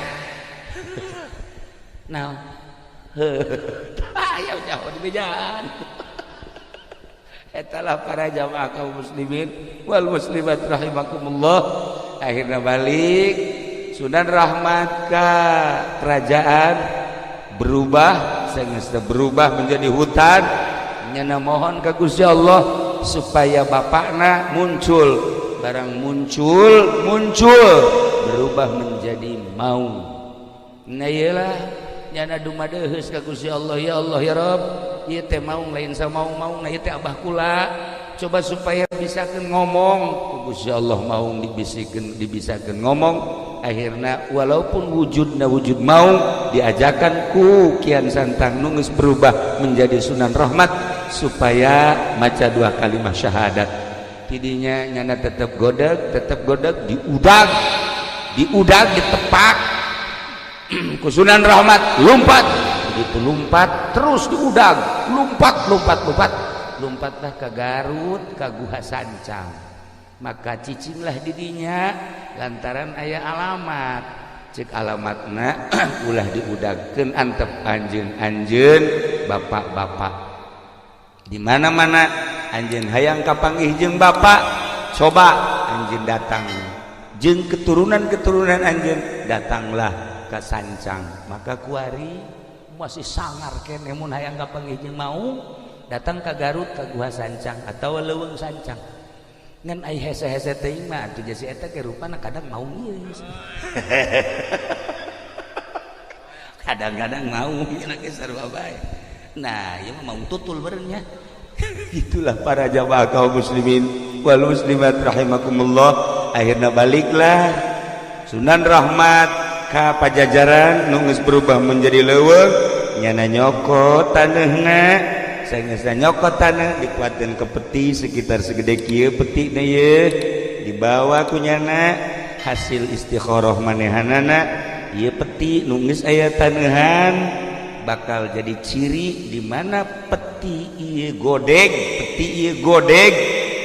S1: naon ayo jauh di bejaan. Etalah para jamaah kaum muslimin wal muslimat rahimakumullah. Akhirnya balik Sunan Rahmat ke kerajaan berubah sehingga berubah menjadi hutan. Nyana mohon ke Gusti Allah supaya bapakna muncul, barang muncul muncul berubah menjadi maung. Nah iyalah nyana dumadeheus ka Gusti Allah, ya Allah ya Rabb, ieu teh maung lain samaung-maung, nah ieu teh abah kula, coba supaya bisa ngomong. Gusti Allah maung dibisikeun, dibisakeun ngomong. Akhirna walaupun wujudna wujud maung, diajakan ku Kian Santang nu geus berubah menjadi Sunan Rahmat supaya maca dua kalimat syahadat. Tidinya nyana tetep godeg, tetep godeg, diudag, diudag, ditepak ku Sunan Rahmat, lompat. Begitu lompat terus diudag, lompat, lompat, lompat, lompatlah ke Garut, ke Guha Sancang. Maka cicinglah didinya lantaran aya alamat. Cek alamatna, ulah diudagkeun, antep anjeun, anjeun bapak-bapak di mana-mana anjeun hayang kapanggih jeung bapak, coba anjeun datang jeung keturunan-keturunan anjeun, datanglah ke Sancang. Maka kuari masih sangar keneh mun hayang kapanggih jeung mau datang ke Garut, ke Guha Sancang atau Leuweung Sancang. Ngan ai hese-hese teuing mah atuh si eta ge rupana kadang mau ieu, kadang-kadang mau nya ge sarua bae. Nah, ieu mah mau tutul beureun nya. Itulah para jamaah kaum muslimin wal muslimat rahimakumullah. Akhirnya baliklah Sunan Rahmat ka Pajajaran nu geus berubah menjadi leuweung. Nyana nyokot taneuhna, sanggeusna nyokot taneuh, dikuatkeun ke peti sekitar segede kieu peti na ye, dibawa ku nyana hasil istikharah manehanana, ieu peti nu geus aya taneuhan bakal jadi ciri di mana peti ieu godeg, peti ieu godeg,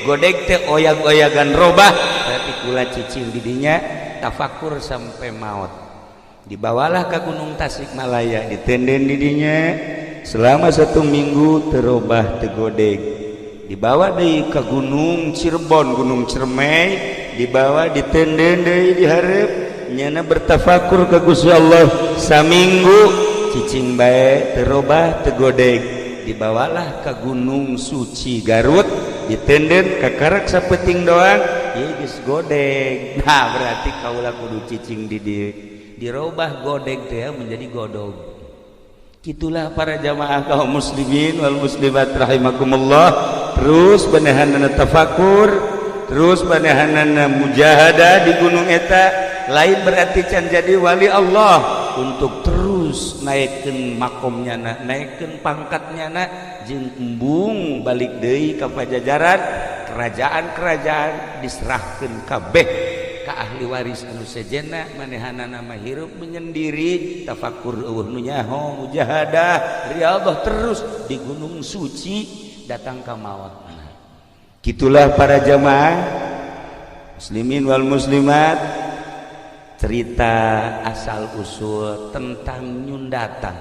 S1: godeg teh oyag-oyagan robah, berarti kula cicing didinya tafakur sampai maut. Dibawalah ke Gunung Tasikmalaya, ditenden didinya selama satu minggu, terobah, tegodeg. Dibawa deui ke Gunung Cirebon, Gunung Ciremai, dibawa, ditenden deui dihareup, nyana bertafakur ke Gusti Allah saminggu, cicing bae, terobah, tegodeg. Dibawalah ke Gunung Suci Garut, ditenden kakarak sapeting doang, ieu geus godeg. Nah, berarti kaula kudu cicing di dieu. Dirobah godeg teh menjadi godog. Itulah para jamaah kaum muslimin wal muslimat rahimakumullah. Terus manehanana tafakur, terus manehanana mujahadah di gunung eta. Lain berarti can jadi wali Allah, untuk terus naikkeun makomnya na, naikkeun pangkatnya na, jeung embung balik deui ka Pajajaran. Kerajaan-kerajaan diserahkeun kabeh ka ahli waris anu sejenna. Manehanana mah hirup menyendiri, tafakur, eueuh nu nyaho, mujahadah, riyadhah terus di Gunung Suci, datang ka maut. Gitulah para jamaah muslimin wal muslimat, cerita asal usul tentang nyundatan.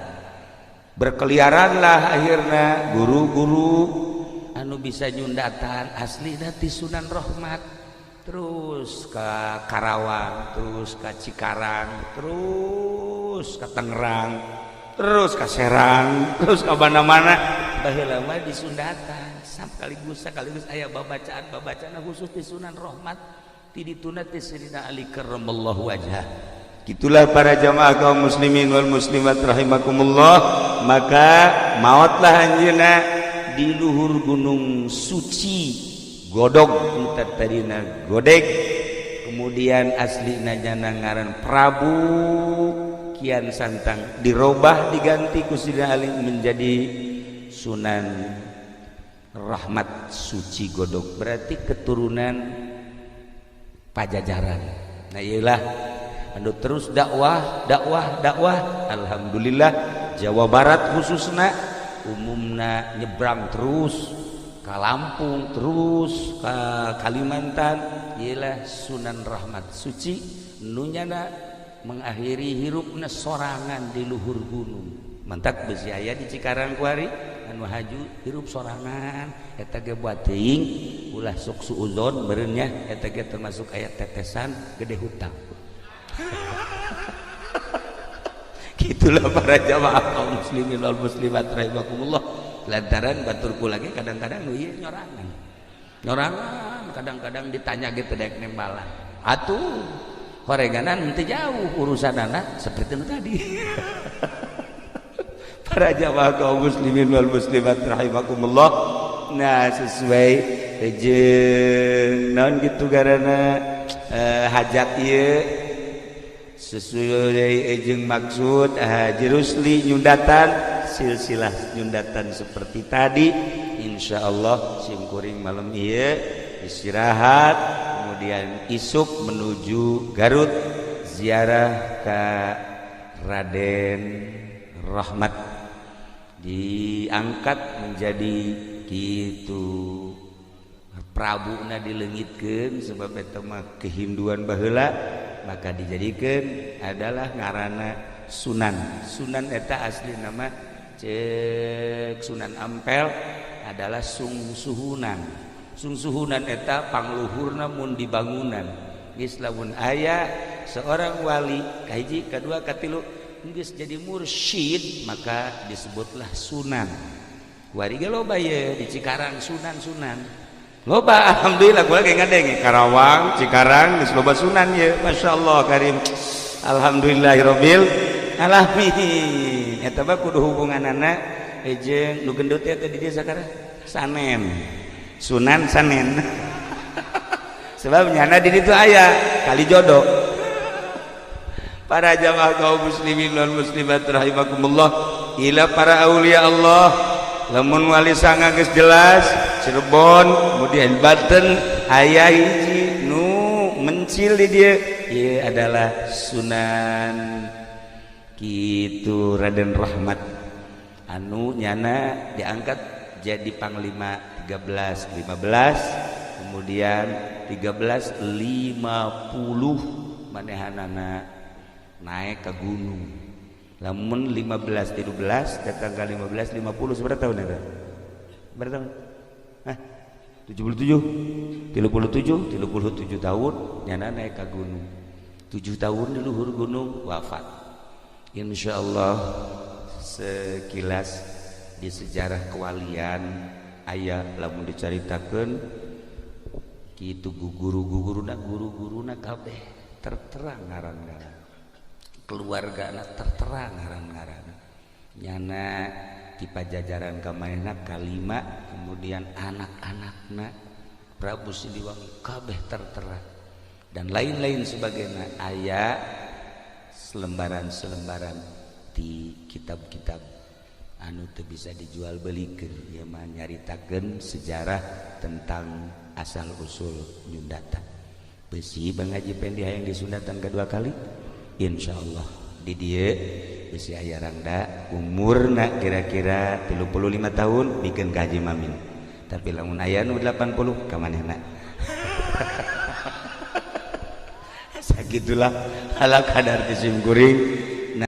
S1: Berkeliaranlah akhirnya guru-guru anu bisa nyundatan asli ti Sunan Rahmat, terus ke Karawang, terus ke Cikarang, terus ke Tangerang, terus ke Serang, terus ke mana-mana. Baheula mah di Sundatan sekaligus sekaligus aya babacaan babacaan khusus di Sunan Rahmat, ti dituna ti Sayyidina Ali karramallahu wajhah. Itulah para jamaah kaum muslimin wal muslimat rahimakumullah. Maka mautlah anjeunna di luhur Gunung Suci Godog, tadina godeg. Kemudian aslina nyana ngaran Prabu Kian Santang, dirobah, diganti ku Sidina Ali menjadi Sunan Rahmat Suci Godog, berarti keturunan Pajajaran. Nah, iyalah anu terus dakwah, dakwah, dakwah. Alhamdulillah Jawa Barat khususna, umumna nyebrang terus ke Lampung, terus ke Kalimantan. Ialah Sunan Rahmat Suci nunyana mengakhiri hirupna sorangan di luhur gunung. Mantak besi aya di Cikarang kuari anu haju hirup sorangan. Eta ge buat teuing ulah sok suuzon meureun nya, eta ge termasuk aya tetesan gede hutang. Gitulah para jamaah kaum muslimin wal muslimat rahimakumullah. Lantaran baturku lagi kadang-kadang nu ieu nyorangan, nyorangan, kadang-kadang ditanya gitu dek nembalan atuh horeganan henteu jauh urusanana seperti itu tadi. Para jamaah kaum muslimin wal muslimat rahimakumullah. Nah, sesuai Jeung naon gitu garana hajat ieu sesuai jeung maksud Haji Rusli nyundatan, silsilah nyundatan seperti tadi. Insya Allah simkuring malam ieu istirahat, kemudian isuk menuju Garut ziarah ke Raden Rahmat, diangkat menjadi gitu Prabu na dileungitkeun sebab eta mah kehinduan baheula, maka dijadikan adalah ngarana Sunan. Sunan eta asli nama cek Sunan Ampel adalah Sungsuhunan. Sungsuhunan eta pangluhurna mun di bangunan geus. Lamun aya seorang wali kahiji, kadua, katilu geus jadi mursyid, maka disebutlah sunan. Kuari ge loba ye di Cikarang sunan-sunan loba, alhamdulillah. Gua lagi ngadenge Karawang, Cikarang geus loba sunan ye, masyaallah karim, alhamdulillahirabbil alamin. Eta mah kudu hubunganana jeung nu gendut eta di dieu sakarang Sanen, Sunan Sanen, sebab nyana di ditu aya kali jodoh. Para jamaah kaum muslimin dan muslimat rahimakumullah, ila para aulia Allah, lamun wali sanga geus jelas Cirebon, kemudian Banten aya hiji nu mencil di dieu, ieu adalah Sunan kitu Raden Rahmat anu nyana diangkat jadi panglima 13 15, kemudian 1350 manehanana naik ke gunung. Lamun 15 13 datang ke 15 50, seberapa tahun itu? Berapa tahun? Hah? 77, 37, 37 tahun nyana naik ke gunung, 7 tahun di luhur gunung wafat. Insya Allah sekilas di sejarah kewalian aya lamun dicaritakeun kitu guru-guruna, guru-guruna kabeh terterang ngaran-ngaran, keluarga anak terterang ngaran-ngaran. Nyana di Pajajaran kamanehna kalima, kemudian anak-anakna Prabu Siliwangi kabeh tertera dan lain-lain sebagainya. Aya selembaran-selembaran di kitab-kitab anu teu bisa dijual belikan ya mah, nyaritakeun sejarah tentang asal usul nyundatan. Besi Bang Haji Pendi hayang disundatan kedua kali, insyaallah di dieu besi aya rangda umurna kira-kira 35 tahun bikin ka Haji Mamin, tapi lamun aya nu 80 ka manehna. Sagitulah ala kadar sim kuring.